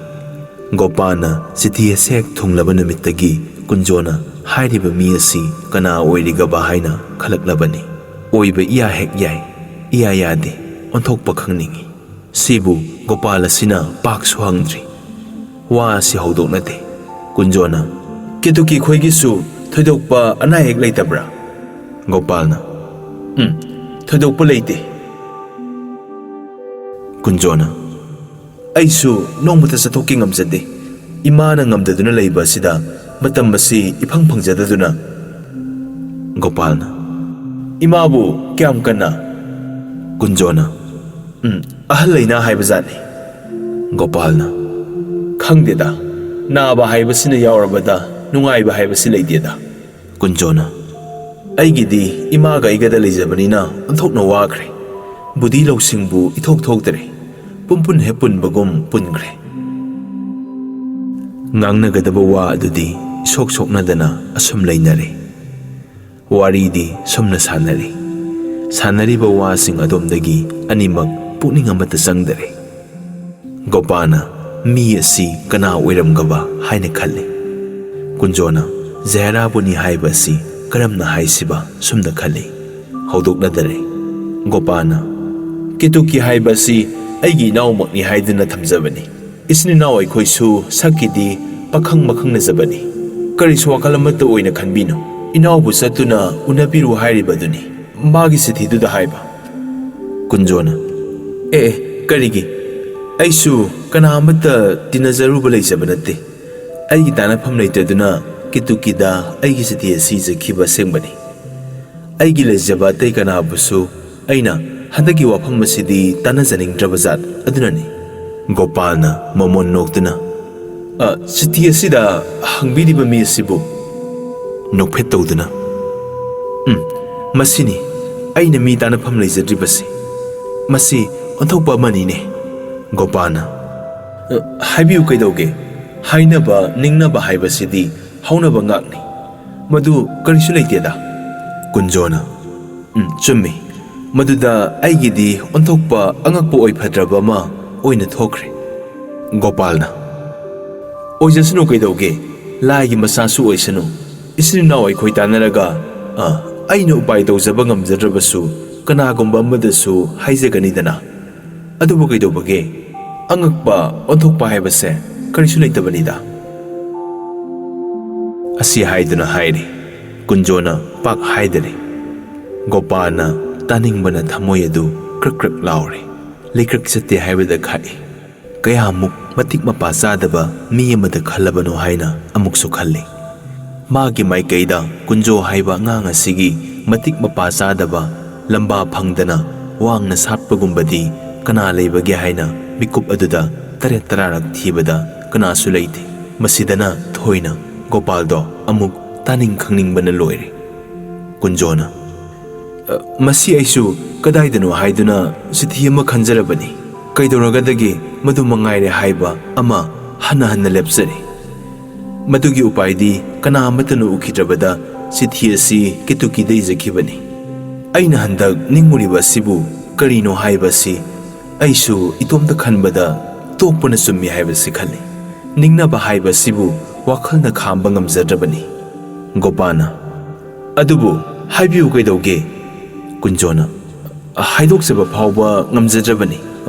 ꯒꯣꯄꯥꯜꯅ ꯆꯤꯊꯤ ꯑꯁꯦ ꯍꯦꯛ ꯊꯨꯡꯂꯕ ꯅꯨꯃꯤꯠꯇꯒꯤ ꯀꯨꯟꯖꯣꯅ ꯍꯥꯏꯔꯤꯕ ꯃꯤ ꯑꯁꯤ ꯀꯅꯥ ꯑꯣꯏꯔꯤꯒꯕ ꯍꯥꯏꯅ ꯈꯜꯂꯛꯂꯕꯅꯤ꯫ ꯑꯣꯏꯕ ꯏꯌꯥ ꯍꯦꯛ ꯌꯥꯏ, ꯏꯌꯥ ꯌꯥꯗꯦ, ꯑꯣꯟꯊꯣꯛꯄ ꯈꯪꯅꯤꯡꯏ꯫ ꯁꯤꯕꯨ ꯒꯣꯄꯥꯜ ꯑꯁꯤꯅ ꯄꯥꯛꯁꯨ ꯍꯪꯗ꯭ꯔꯤ꯫ ꯋꯥ ꯑꯁꯤ ꯍꯧꯗꯣꯛꯅꯗꯦ꯫ ꯀꯨꯟꯖꯣꯅ, "ꯀꯦꯇꯨꯀꯤ ꯈꯣꯏꯒꯤꯁꯨ ꯊꯣꯏꯗꯣꯛꯄ ꯑꯅꯥ ꯑꯌꯦꯛ ꯂꯩꯇꯕ꯭ꯔꯥ?" ꯒꯣꯄꯥꯜꯅ, "ꯎꯝ, ꯊꯣꯏꯗꯣꯛꯄ ꯂꯩꯇꯦ"꯫ ꯀꯨꯟꯖꯣꯅ, "ꯑꯩꯁꯨ ꯅꯣꯡꯃꯇ ꯆꯠꯊꯣꯛꯀꯦ ꯉꯝꯖꯗꯦ꯫ ꯏꯃꯥꯅ ꯉꯝꯗꯗꯨꯅ ꯂꯩꯕ ꯑꯁꯤꯗ ꯃꯇꯝ ꯑꯁꯤ ꯏꯐꯪ ꯐꯪꯖꯗꯗꯨꯅ꯫" ꯒꯣꯄꯥꯜꯅ, "ꯏꯃꯥꯕꯨ ꯀꯌꯥꯝ ꯀꯟꯅ?" ꯀꯨꯟꯖꯣꯅ, "ꯎꯝ, ꯑꯍꯜ ꯂꯩꯅꯥ ꯍꯥꯏꯕ ꯖꯥꯠꯅꯤ꯫" ꯒꯣꯄꯥꯜꯅ, "ꯈꯪꯗꯦꯗ, ꯅꯥꯕ ꯍꯥꯏꯕꯁꯤꯅ ꯌꯥꯎꯔꯕꯗ ꯅꯨꯡꯉꯥꯏꯕ ꯍꯥꯏꯕꯁꯤ ꯂꯩꯇꯦꯗ꯫" ꯀꯨꯟꯖꯣꯅ, "ꯑꯩꯒꯤꯗꯤ ꯏꯃꯥꯒ ꯑꯩꯒꯗ ꯂꯩꯖꯕꯅꯤꯅ ꯑꯣꯟꯊꯣꯛꯅ ꯋꯥꯈ꯭ꯔꯦ꯫ ꯕꯨꯙꯤ ꯂꯧꯁꯤꯡꯕꯨ ꯏꯊꯣꯛ ꯊꯣꯛꯇ꯭ꯔꯦ꯫ ꯄꯨꯝꯄꯨꯟ ꯍꯦꯛ ꯄꯨꯟꯕꯒꯨꯝ ꯄꯨꯟꯈ꯭ꯔꯦ꯫" ꯉꯥꯡꯅꯒꯗꯕ ꯋꯥ ꯑꯗꯨꯗꯤ ꯏꯁꯣꯛ ꯁꯣꯛꯅꯗꯅ ꯑꯁꯨꯝ ꯂꯩꯅꯔꯦ꯫ ꯋꯥꯔꯤꯗꯤ ꯁꯨꯝꯅ ꯁꯥꯟꯅꯔꯤ꯫ ꯁꯥꯟꯅꯔꯤꯕ ꯋꯥꯁꯤꯡ ꯑꯗꯣꯝꯗꯒꯤ ꯑꯅꯤꯃꯛ ꯄꯨꯛꯅꯤꯡ ꯑꯃꯠꯇ ꯆꯪꯗꯔꯦ꯫ ꯒꯣꯄꯥꯅ ꯃꯤ ꯑꯁꯤ ꯀꯅꯥ ꯑꯣꯏꯔꯝꯒꯕ ꯍꯥꯏꯅ ꯈꯜꯂꯤ꯫ ꯀꯨꯟꯖꯣꯅ ꯖꯍꯦꯔꯥꯕꯨꯅꯤ ꯍꯥꯏꯕ ꯑꯁꯤ ꯀꯔꯝꯅ ꯍꯥꯏꯁꯤꯕ ꯁꯨꯝꯅ ꯈꯜꯂꯤ꯫ ꯍꯧꯗꯣꯛꯅꯗꯔꯦ꯫ ꯒꯣꯄꯥꯅ, "ꯀꯦꯇꯨꯀꯤ ꯍꯥꯏꯕ ꯑꯁꯤ ꯑꯩꯒꯤ ꯏꯅꯥꯎꯃꯛꯅꯤ ꯍꯥꯏꯗꯨꯅ ꯊꯝꯖꯕꯅꯤ꯫ ꯏꯆꯤꯟ ꯏꯅꯥꯎ ꯑꯩꯈꯣꯏꯁꯨ ꯁꯛꯀꯤꯗꯤ ꯄꯥꯈꯪ ꯃꯈꯪꯅꯖꯕꯅꯤ꯫ ꯀꯔꯤꯁꯨ ꯋꯥꯈꯜ ꯑꯃꯠꯇ ꯑꯣꯏꯅ ꯈꯟꯕꯤꯅꯨ꯫ ꯏꯅꯥꯎꯕꯨ ꯆꯠꯇꯨꯅ ꯎꯅꯕꯤꯔꯨ ꯍꯥꯏꯔꯤꯕꯗꯨꯅꯤ ꯃꯥꯒꯤ ꯆꯤꯊꯤꯗꯨꯗ ꯍꯥꯏꯕ꯫" ꯀꯨꯟꯖꯣꯅ, "ꯑꯦ, ꯑꯦ, ꯀꯔꯤꯒꯤ? ꯑꯩꯁꯨ ꯀꯅꯥ ꯑꯃꯠꯇ ꯇꯤꯟꯅꯖꯔꯨꯕ ꯂꯩꯖꯕ ꯅꯠꯇꯦ꯫ ꯑꯩꯒꯤ ꯇꯥꯟꯅꯐꯝ ꯂꯩꯇꯗꯨꯅ ꯀꯤꯇꯨꯀꯤꯗ ꯑꯩꯒꯤ ꯆꯤꯊꯤ ꯑꯁꯤ ꯏꯖꯈꯤꯕ ꯑꯁꯦꯡꯕꯅꯤ꯫ ꯑꯩꯒꯤ ꯂꯩꯖꯕ ꯑꯇꯩ ꯀꯅꯥꯕꯨꯁꯨ ꯑꯩꯅ ꯍꯟꯗꯛꯀꯤ ꯋꯥꯐꯝ ꯑꯁꯤꯗꯤ ꯇꯥꯟꯅꯖꯅꯤꯡꯗ꯭ꯔꯕ ꯖꯥꯠ ꯑꯗꯨꯅꯅꯤ꯫" ꯒꯣꯄꯥꯜꯅ ꯃꯃꯣꯟ ꯅꯣꯛꯇꯨꯅ, "ꯑ, ꯆꯤꯊꯤ ꯑꯁꯤꯗ ꯍꯪꯕꯤꯔꯤꯕ ꯃꯤ ꯑꯁꯤꯕꯨ?" ꯅꯣꯛꯐꯦꯠ ꯇꯧꯗꯨꯅ, "ꯎꯝ, ꯃꯁꯤꯅꯤ ꯑꯩꯅ ꯃꯤ ꯇꯥꯟꯅꯐꯝ ꯂꯩꯖꯗ꯭ꯔꯤꯕꯁꯤ꯫ ꯃꯁꯤ ꯑꯣꯟꯊꯣꯛꯄ ꯑꯃꯅꯤꯅꯦ꯫" ꯒꯣꯄꯥꯜꯅ, "ꯑ, ꯍꯥꯏꯕꯤꯌꯨ, ꯀꯩꯗꯧꯒꯦ? ꯍꯥꯏꯅꯕ ꯅꯤꯡꯅꯕ ꯍꯥꯏꯕꯁꯤꯗꯤ ꯍꯧꯅꯕ ꯉꯥꯛꯅꯤ꯫ ꯃꯗꯨ ꯀꯔꯤꯁꯨ ꯂꯩꯇꯦꯗ꯫" ꯀꯨꯟꯖꯣꯅ, "ꯎꯝ, ꯆꯨꯝꯃꯤ꯫ ꯃꯗꯨꯗ ꯑꯩꯒꯤꯗꯤ ꯑꯣꯟꯊꯣꯛꯄ ꯑꯉꯛꯄ ꯑꯣꯏꯐꯗ꯭ꯔꯕ ꯑꯃ ꯑꯣꯏꯅ ꯊꯣꯛꯈ꯭ꯔꯦ꯫" ꯒꯣꯄꯥꯜꯅ, "ꯑꯣꯏꯖꯁꯅꯨ, ꯀꯩꯗꯧꯒꯦ? ꯂꯥꯏꯒꯤ ꯃꯆꯥꯁꯨ ꯑꯣꯏꯁꯅꯨ꯫ ꯏꯆꯤꯟ ꯏꯅꯥꯎ ꯑꯩꯈꯣꯏ ꯇꯥꯟꯅꯔꯒ, ꯑ, ꯑꯩꯅ ꯎꯄꯥꯏ ꯇꯧꯖꯕ ꯉꯝꯖꯗ꯭ꯔꯕꯁꯨ ꯀꯅꯥꯒꯨꯝꯕ ꯑꯃꯗꯁꯨ ꯍꯥꯏꯖꯒꯅꯤꯗꯅ꯫ ꯑꯗꯨꯕꯨ ꯀꯩꯗꯧꯕꯒꯦ? ꯑꯉꯛꯄ ꯑꯣꯟꯊꯣꯛꯄ ꯍꯥꯏꯕꯁꯦ ꯀꯔꯤꯁꯨ ꯂꯩꯇꯕꯅꯤꯗ꯫" ꯑꯁꯤ ꯍꯥꯏꯗꯨꯅ ꯍꯥꯏꯔꯤ꯫ ꯀꯨꯟꯖꯣꯅ ꯄꯥꯛ ꯍꯥꯏꯗꯔꯦ꯫ ꯒꯣꯄꯥꯜꯅ ꯇꯥꯅꯤꯡꯕꯅ ꯊꯃꯣꯏ ꯑꯗꯨ ꯀ꯭ꯔꯛ ꯀ꯭ꯔꯛ ꯂꯥꯎꯔꯦ꯫ ꯂꯩꯀ꯭ꯔꯛ ꯆꯠꯇꯦ ꯍꯥꯏꯕꯗ ꯈꯥꯛꯏ꯫ ꯀꯌꯥꯃꯨꯛ ꯃꯇꯤꯛ ꯃꯄꯥ ꯆꯥꯗꯕ ꯃꯤ ꯑꯃꯗ ꯈꯜꯂꯕꯅꯣ ꯍꯥꯏꯅ ꯑꯃꯨꯛꯁꯨ ꯈꯜꯂꯤ꯫ ꯃꯥꯒꯤ ꯃꯥꯏꯀꯩꯗ ꯀꯨꯟꯖꯣ ꯍꯥꯏꯕ ꯑꯉꯥꯡ ꯑꯁꯤꯒꯤ ꯃꯇꯤꯛ ꯃꯄꯥ ꯆꯥꯗꯕ ꯂꯝꯕꯥ ꯐꯪꯗꯅ ꯋꯥꯡꯅ ꯁꯥꯠꯄꯒꯨꯝꯕꯗꯤ ꯀꯅꯥ ꯂꯩꯕꯒꯦ ꯍꯥꯏꯅ ꯃꯤꯀꯨꯞ ꯑꯗꯨꯗ ꯇꯔꯦꯠ ꯇꯔꯥꯔꯛ ꯊꯤꯕꯗ ꯀꯅꯥꯁꯨ ꯂꯩꯇꯦ꯫ ꯃꯁꯤꯗꯅ ꯊꯣꯏꯅ ꯒꯣꯄꯥꯜꯗꯣ ꯑꯃꯨꯛ ꯇꯥꯅꯤꯡ ꯈꯪꯅꯤꯡꯕꯅ ꯂꯣꯏꯔꯦ꯫ ꯀꯨꯟꯖꯣꯅ, "ꯑ, ꯃꯁꯤ ꯑꯩꯁꯨ ꯀꯗꯥꯏꯗꯅꯣ ꯍꯥꯏꯗꯨꯅ ꯆꯤꯊꯤ ꯑꯃ ꯈꯟꯖꯔꯕꯅꯤ꯫ ꯀꯩꯗꯧꯔꯒꯗꯒꯦ, ꯃꯗꯨ ꯃꯉꯥꯏꯔꯦ" ꯍꯥꯏꯕ ꯑꯃ ꯍꯟꯅ ꯍꯟꯅ ꯂꯦꯞꯆꯔꯤ꯫ ꯃꯗꯨꯒꯤ ꯎꯄꯥꯏꯗꯤ ꯀꯅꯥ ꯑꯃꯠꯇꯅ ꯎꯈꯤꯗ꯭ꯔꯕꯗ ꯆꯤꯊꯤ ꯑꯁꯤ ꯀꯦꯇꯨꯀꯤꯗ ꯏꯖꯈꯤꯕꯅꯤ꯫ ꯑꯩꯅ ꯍꯟꯗꯛ ꯅꯤꯡꯉꯨꯔꯤꯕ ꯑꯁꯤꯕꯨ ꯀꯔꯤꯅꯣ ꯍꯥꯏꯕꯁꯤ ꯑꯩꯁꯨ ꯏꯇꯣꯝꯇ ꯈꯟꯕꯗ ꯇꯣꯛꯄꯅ ꯆꯨꯝꯃꯤ ꯍꯥꯏꯕꯁꯤ ꯈꯜꯂꯤ꯫ ꯅꯤꯡꯅꯕ ꯍꯥꯏꯕꯁꯤꯕꯨ ꯋꯥꯈꯜꯅ ꯈꯥꯝꯕ ꯉꯝꯖꯗ꯭ꯔꯕꯅꯤ꯫ ꯒꯣꯄꯥꯅ, "ꯑꯗꯨꯕꯨ ꯍꯥꯏꯕꯤꯌꯨ ꯀꯩꯗꯧꯒꯦ?" ꯀꯨꯟꯖꯣꯅ, "ꯍꯥꯏꯗꯣꯛꯆꯕ ꯐꯥꯎꯕ ꯉꯝꯖꯗ꯭ꯔꯕꯅꯤ꯫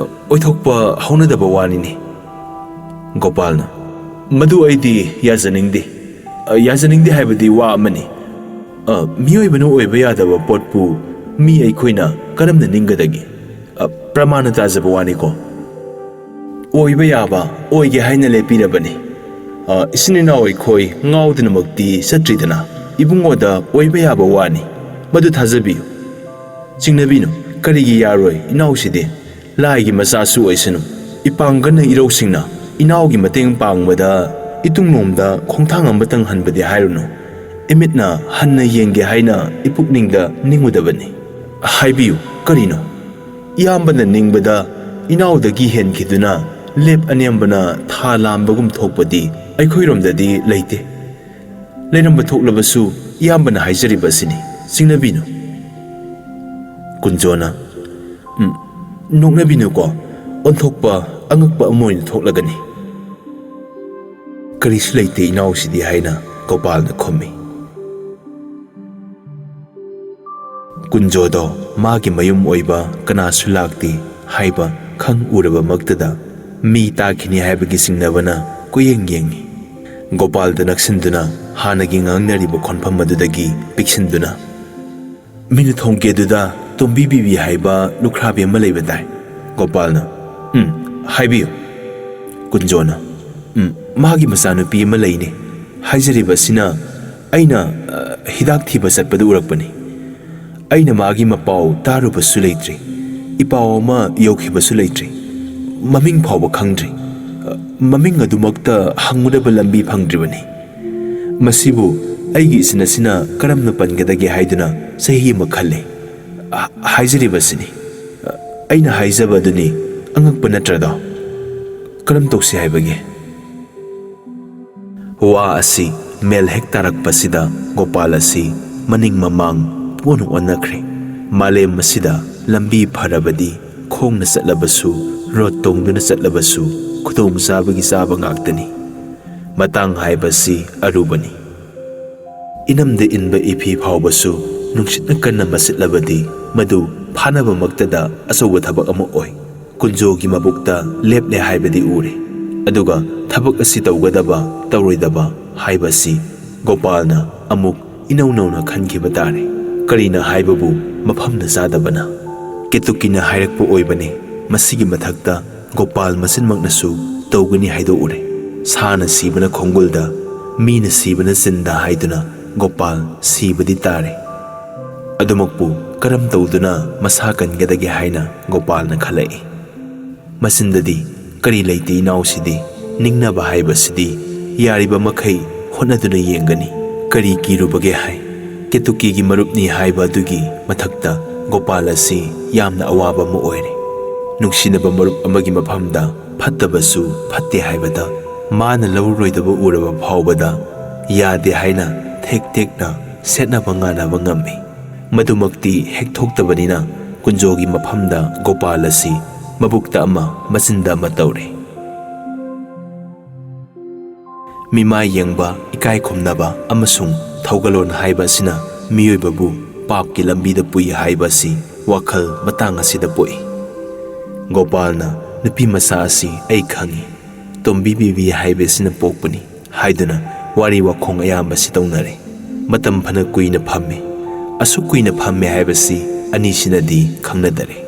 ꯑꯣꯏꯊꯣꯛꯄ ꯍꯧꯅꯗꯕ ꯋꯥꯅꯤꯅꯦ꯫" ꯒꯣꯄꯥꯜꯅ, "ꯃꯗꯨ ꯑꯩꯗꯤ ꯌꯥꯖꯅꯤꯡꯗꯦ꯫ ꯑ, ꯌꯥꯖꯅꯤꯡꯗꯦ ꯍꯥꯏꯕꯗꯤ ꯋꯥ ꯑꯃꯅꯤ꯫ ꯑ, ꯃꯤꯑꯣꯏꯕꯅ ꯑꯣꯏꯕ ꯌꯥꯗꯕ ꯄꯣꯠꯄꯨ ꯃꯤ ꯑꯩꯈꯣꯏꯅ ꯀꯔꯝꯅ ꯅꯤꯡꯒꯗꯒꯦ? ꯑ, ꯄ꯭ꯔꯃꯥꯟꯅ ꯇꯥꯖꯕ ꯋꯥꯅꯤꯀꯣ꯫ ꯑꯣꯏꯕ ꯌꯥꯕ ꯑꯣꯏꯒꯦ ꯍꯥꯏꯅ ꯂꯦꯞꯄꯤꯔꯕꯅꯤ꯫ ꯑ, ꯏꯆꯤꯟ ꯏꯅꯥꯎ ꯑꯩꯈꯣꯏ ꯉꯥꯎꯗꯅꯃꯛꯇꯤ ꯆꯠꯇ꯭ꯔꯤꯗꯅ, ꯏꯕꯨꯡꯉꯣꯗ ꯑꯣꯏꯕ ꯌꯥꯕ ꯋꯥꯅꯤ꯫ ꯃꯗꯨ ꯊꯥꯖꯕꯤꯌꯨ꯫ ꯆꯤꯡꯅꯕꯤꯅꯨ, ꯀꯔꯤꯒꯤ ꯌꯥꯔꯣꯏ ꯏꯅꯥꯎꯁꯤꯗꯤ? ꯂꯥꯏꯒꯤ ꯃꯆꯥꯁꯨ ꯑꯣꯏꯁꯅꯨ꯫ ꯏꯄꯥꯡꯒꯟꯅ ꯏꯔꯧꯁꯤꯡꯅ ꯏꯅꯥꯎꯒꯤ ꯃꯇꯦꯡ ꯄꯥꯡꯕꯗ ꯏꯇꯨꯡꯂꯣꯝꯗ ꯈꯣꯡꯊꯥꯡ ꯑꯃꯇꯪ ꯍꯟꯕꯗꯤ ꯍꯥꯏꯔꯨꯅꯨ꯫ ꯏꯃꯤꯠꯅ ꯍꯟꯅ ꯌꯦꯡꯒꯦ ꯍꯥꯏꯅ ꯏꯄꯨꯛꯅꯤꯡꯗ ꯅꯤꯡꯉꯨꯗꯕꯅꯤ꯫" "ꯍꯥꯏꯕꯤꯌꯨ, ꯀꯔꯤꯅꯣ?" "ꯏꯌꯥꯝꯕꯅ ꯅꯤꯡꯕꯗ ꯏꯅꯥꯎꯗꯒꯤ ꯍꯦꯟꯈꯤꯗꯨꯅ ꯂꯦꯞ ꯑꯅꯦꯝꯕꯅ ꯊꯥ ꯂꯥꯝꯕꯒꯨꯝ ꯊꯣꯛꯄꯗꯤ ꯑꯩꯈꯣꯏꯔꯣꯝꯗꯗꯤ ꯂꯩꯇꯦ꯫ ꯂꯩꯔꯝꯕ ꯊꯣꯛꯂꯕꯁꯨ ꯏꯌꯥꯝꯕꯅ ꯍꯥꯏꯖꯔꯤꯕ ꯑꯁꯤꯅꯤ, ꯆꯤꯡꯅꯕꯤꯅꯨ꯫" ꯀꯨꯟꯖꯣꯅ, "ꯎꯝ, ꯅꯣꯛꯅꯕꯤꯅꯨꯀꯣ, ꯑꯣꯟꯊꯣꯛꯄ ꯑꯉꯛꯄ ꯑꯃ ꯑꯣꯏꯅ ꯊꯣꯛꯂꯒꯅꯤ꯫" "ꯀꯔꯤꯁꯨ ꯂꯩꯇꯦ ꯏꯅꯥꯎꯁꯤꯗꯤ" ꯍꯥꯏꯅ ꯒꯣꯄꯥꯜꯅ ꯈꯨꯝꯃꯤ꯫ ꯀꯨꯟꯖꯣꯗꯣ ꯃꯥꯒꯤ ꯃꯌꯨꯝ ꯑꯣꯏꯕ ꯀꯅꯥꯁꯨ ꯂꯥꯛꯇꯦ ꯍꯥꯏꯕ ꯈꯪ ꯎꯔꯕꯃꯛꯇꯗ ꯃꯤ ꯇꯥꯈꯤꯅꯤ ꯍꯥꯏꯕꯒꯤ ꯆꯤꯡꯅꯕꯅ ꯀꯣꯏꯌꯦꯡ ꯌꯦꯡꯉꯤ꯫ ꯒꯣꯄꯥꯜꯗ ꯅꯛꯁꯤꯟꯗꯨꯅ ꯍꯥꯟꯅꯒꯤ ꯉꯥꯡꯅꯔꯤꯕ ꯈꯣꯟꯐꯝ ꯑꯗꯨꯗꯒꯤ ꯄꯤꯛꯁꯤꯟꯗꯨꯅ, "ꯃꯤꯅꯨ ꯊꯣꯡꯒꯦꯗꯨꯗ ꯇꯣꯝꯕꯤ ꯕꯤꯕꯤ ꯍꯥꯏꯕ ꯂꯨꯈ꯭ꯔꯥꯕꯤ ꯑꯃ ꯂꯩꯕꯗꯥꯏ? ꯒꯣꯄꯥꯜꯅ, "ꯎꯝ, ꯍꯥꯏꯕꯤꯌꯨ꯫" ꯀꯨꯟꯖꯣꯅ, "ꯎꯝ, ꯃꯥꯒꯤ ꯃꯆꯥꯅꯨꯄꯤ ꯑꯃ ꯂꯩꯅꯦ꯫ ꯍꯥꯏꯖꯔꯤꯕ ꯑꯁꯤꯅ ꯑꯩꯅ, ꯑ, ꯍꯤꯗꯥꯛ ꯊꯤꯕ ꯆꯠꯄꯗ ꯎꯔꯛꯄꯅꯤ꯫ ꯑꯩꯅ ꯃꯥꯒꯤ ꯃꯄꯥꯎ ꯇꯥꯔꯨꯕꯁꯨ ꯂꯩꯇ꯭ꯔꯤ, ꯏꯄꯥꯎ ꯑꯃ ꯌꯧꯈꯤꯕꯁꯨ ꯂꯩꯇ꯭ꯔꯤ, ꯃꯃꯤꯡ ꯐꯥꯎꯕ ꯈꯪꯗ꯭ꯔꯤ꯫ ꯑ, ꯃꯃꯤꯡ ꯑꯗꯨꯃꯛꯇ ꯍꯪꯉꯨꯅꯕ ꯂꯝꯕꯤ ꯐꯪꯗ꯭ꯔꯤꯕꯅꯤ꯫ ꯃꯁꯤꯕꯨ ꯑꯩꯒꯤ ꯏꯆꯤꯟ ꯑꯁꯤꯅ ꯀꯔꯝꯅ ꯄꯟꯒꯗꯒꯦ ꯍꯥꯏꯗꯨꯅ ꯆꯍꯤ ꯑꯃ ꯈꯜꯂꯦ꯫ ꯍ-, ꯍꯥꯏꯖꯔꯤꯕꯁꯤꯅꯤ꯫ ꯑꯩꯅ ꯍꯥꯏꯖꯕ ꯑꯗꯨꯅꯤ, ꯑꯉꯛꯄ ꯅꯠꯇ꯭ꯔꯗꯣ? ꯀꯔꯝ ꯇꯧꯁꯤ ꯍꯥꯏꯕꯒꯦ?" ꯋꯥ ꯑꯁꯤ ꯃꯦꯜ ꯍꯦꯛ ꯇꯥꯔꯛꯄꯁꯤꯗ ꯒꯣꯄꯥꯜ ꯑꯁꯤ ꯃꯅꯤꯡ ꯃꯃꯥꯡ ꯄꯨꯡꯑꯣꯟ ꯑꯣꯟꯅꯈ꯭ꯔꯦ꯫ ꯃꯥꯂꯦꯝ ꯑꯁꯤꯗ ꯂꯝꯕꯤ ꯐꯔꯕꯗꯤ ꯈꯣꯡꯅ ꯆꯠꯂꯕꯁꯨ, ꯔꯣꯠ ꯇꯣꯡꯗꯨꯅ ꯆꯠꯂꯕꯁꯨ ꯈꯨꯗꯣꯡꯆꯥꯕꯒꯤ ꯆꯥꯕ ꯉꯥꯛꯇꯅꯤ꯫ ꯃꯇꯥꯡ ꯍꯥꯏꯕꯁꯤ ꯑꯔꯨꯕꯅꯤ꯫ ꯏꯅꯝꯗ ꯏꯟꯕ ꯏꯐꯤ ꯐꯥꯎꯕꯁꯨ ꯅꯨꯡꯁꯤꯠꯅ ꯀꯟꯅ ꯃꯁꯤꯠꯂꯕꯗꯤ ꯃꯗꯨ ꯐꯥꯅꯕꯃꯛꯇꯗ ꯑꯆꯧꯕ ꯊꯕꯛ ꯑꯃ ꯑꯣꯏ꯫ ꯀꯨꯟꯖꯣꯒꯤ ꯃꯕꯨꯛꯇ ꯂꯦꯞꯂꯦ ꯍꯥꯏꯕꯗꯤ ꯎꯔꯦ꯫ ꯑꯗꯨꯒ ꯊꯕꯛ ꯑꯁꯤ ꯇꯧꯒꯗꯕ, ꯇꯧꯔꯣꯏꯗꯕ ꯍꯥꯏꯕꯁꯤ ꯒꯣꯄꯥꯜꯅ ꯑꯃꯨꯛ ꯏꯅꯧ ꯅꯧꯅ ꯈꯟꯈꯤꯕ ꯇꯥꯔꯦ꯫ ꯀꯔꯤꯅ ꯍꯥꯏꯕꯕꯨ ꯃꯐꯝꯅ ꯆꯥꯗꯕꯅ? ꯀꯦꯇꯨꯀꯤꯅ ꯍꯥꯏꯔꯛꯄ ꯑꯣꯏꯕꯅꯤ꯫ ꯃꯁꯤꯒꯤ ꯃꯊꯛꯇ ꯒꯣꯄꯥꯜ ꯃꯆꯤꯟꯃꯛꯅꯁꯨ ꯇꯧꯒꯅꯤ ꯍꯥꯏꯗꯣꯛꯎꯔꯦ꯫ "ꯁꯥꯅ ꯁꯤꯕꯅ ꯈꯣꯡꯒꯨꯜꯗ, ꯃꯤꯅ ꯁꯤꯕꯅ ꯆꯤꯟꯗ" ꯍꯥꯏꯗꯨꯅ ꯒꯣꯄꯥꯜ ꯁꯤꯕꯗꯤ ꯇꯥꯔꯦ꯫ ꯑꯗꯨꯃꯛꯄꯨ ꯀꯔꯝ ꯇꯧꯗꯨꯅ ꯃꯁꯥ ꯀꯟꯒꯗꯒꯦ ꯍꯥꯏꯅ ꯒꯣꯄꯥꯜꯅ ꯈꯜꯂꯛꯏ꯫ ꯃꯆꯤꯟꯗꯗꯤ ꯀꯔꯤ ꯂꯩꯇꯦ ꯏꯅꯥꯎꯁꯤꯗꯤ, ꯅꯤꯡꯅꯕ ꯍꯥꯏꯕꯁꯤꯗꯤ ꯌꯥꯔꯤꯕ ꯃꯈꯩ ꯍꯣꯠꯅꯗꯨꯅ ꯌꯦꯡꯒꯅꯤ꯫ ꯀꯔꯤ ꯀꯤꯔꯨꯕꯒꯦ ꯍꯥꯏ? ꯀꯦꯇꯨꯀꯤꯒꯤ ꯃꯔꯨꯞꯅꯤ ꯍꯥꯏꯕ ꯑꯗꯨꯒꯤ ꯃꯊꯛꯇ ꯒꯣꯄꯥꯜ ꯑꯁꯤ ꯌꯥꯝꯅ ꯑꯋꯥꯕ ꯑꯃ ꯑꯣꯏꯔꯦ꯫ ꯅꯨꯡꯁꯤꯅꯕ ꯃꯔꯨꯞ ꯑꯃꯒꯤ ꯃꯐꯝꯗ ꯐꯠꯇꯕꯁꯨ ꯐꯠꯇꯦ ꯍꯥꯏꯕꯗ ꯃꯥꯅ ꯂꯧꯔꯔꯣꯏꯗꯕ ꯎꯔꯕ ꯐꯥꯎꯕꯗ ꯌꯥꯗꯦ ꯍꯥꯏꯅ ꯊꯦꯛ ꯊꯦꯛꯅ ꯁꯦꯠꯅꯕ ꯉꯥꯅꯕ ꯉꯝꯃꯤ꯫ ꯃꯗꯨꯃꯛꯇꯤ ꯍꯦꯛ ꯊꯣꯛꯇꯕꯅꯤꯅ ꯀꯨꯟꯖꯣꯒꯤ ꯃꯐꯝꯗ ꯒꯣꯄꯥꯜ ꯑꯁꯤ ꯃꯕꯨꯛꯇ ꯑꯃ, ꯃꯆꯤꯟꯗ ꯑꯃ ꯇꯧꯔꯦ꯫ ꯃꯤꯃꯥꯏ ꯌꯦꯡꯕ, ꯏꯀꯥꯏ ꯈꯨꯝꯅꯕ ꯑꯃꯁꯨꯡ ꯊꯧꯒꯜꯂꯣꯟ ꯍꯥꯏꯕ ꯑꯁꯤꯅ ꯃꯤꯑꯣꯏꯕꯕꯨ ꯄꯥꯞꯀꯤ ꯂꯝꯕꯤꯗ ꯄꯨꯏ ꯍꯥꯏꯕ ꯑꯁꯤ ꯋꯥꯈꯜ ꯃꯇꯥꯡ ꯑꯁꯤꯗ ꯄꯣꯛꯏ꯫ ꯒꯣꯄꯥꯜꯅ ꯅꯨꯄꯤ ꯃꯆꯥ ꯑꯁꯤ ꯑꯩ ꯈꯪꯏ, ꯇꯣꯝꯕꯤ ꯕꯤꯕꯤ ꯍꯥꯏꯕ ꯑꯁꯤꯅ ꯄꯣꯛꯄꯅꯤ ꯍꯥꯏꯗꯨꯅ ꯋꯥꯔꯤ ꯋꯥꯈꯣꯡ ꯑꯌꯥꯝꯕꯁꯤ ꯇꯧꯅꯔꯦ꯫ ꯃꯇꯝ ꯐꯅ ꯀꯨꯏꯅ ꯐꯝꯃꯤ꯫ ꯑꯁꯨꯛ ꯀꯨꯏꯅ ꯐꯝꯃꯦ ꯍꯥꯏꯕꯁꯤ ꯑꯅꯤꯁꯤꯅꯗꯤ ꯈꯪꯅꯗꯔꯦ꯫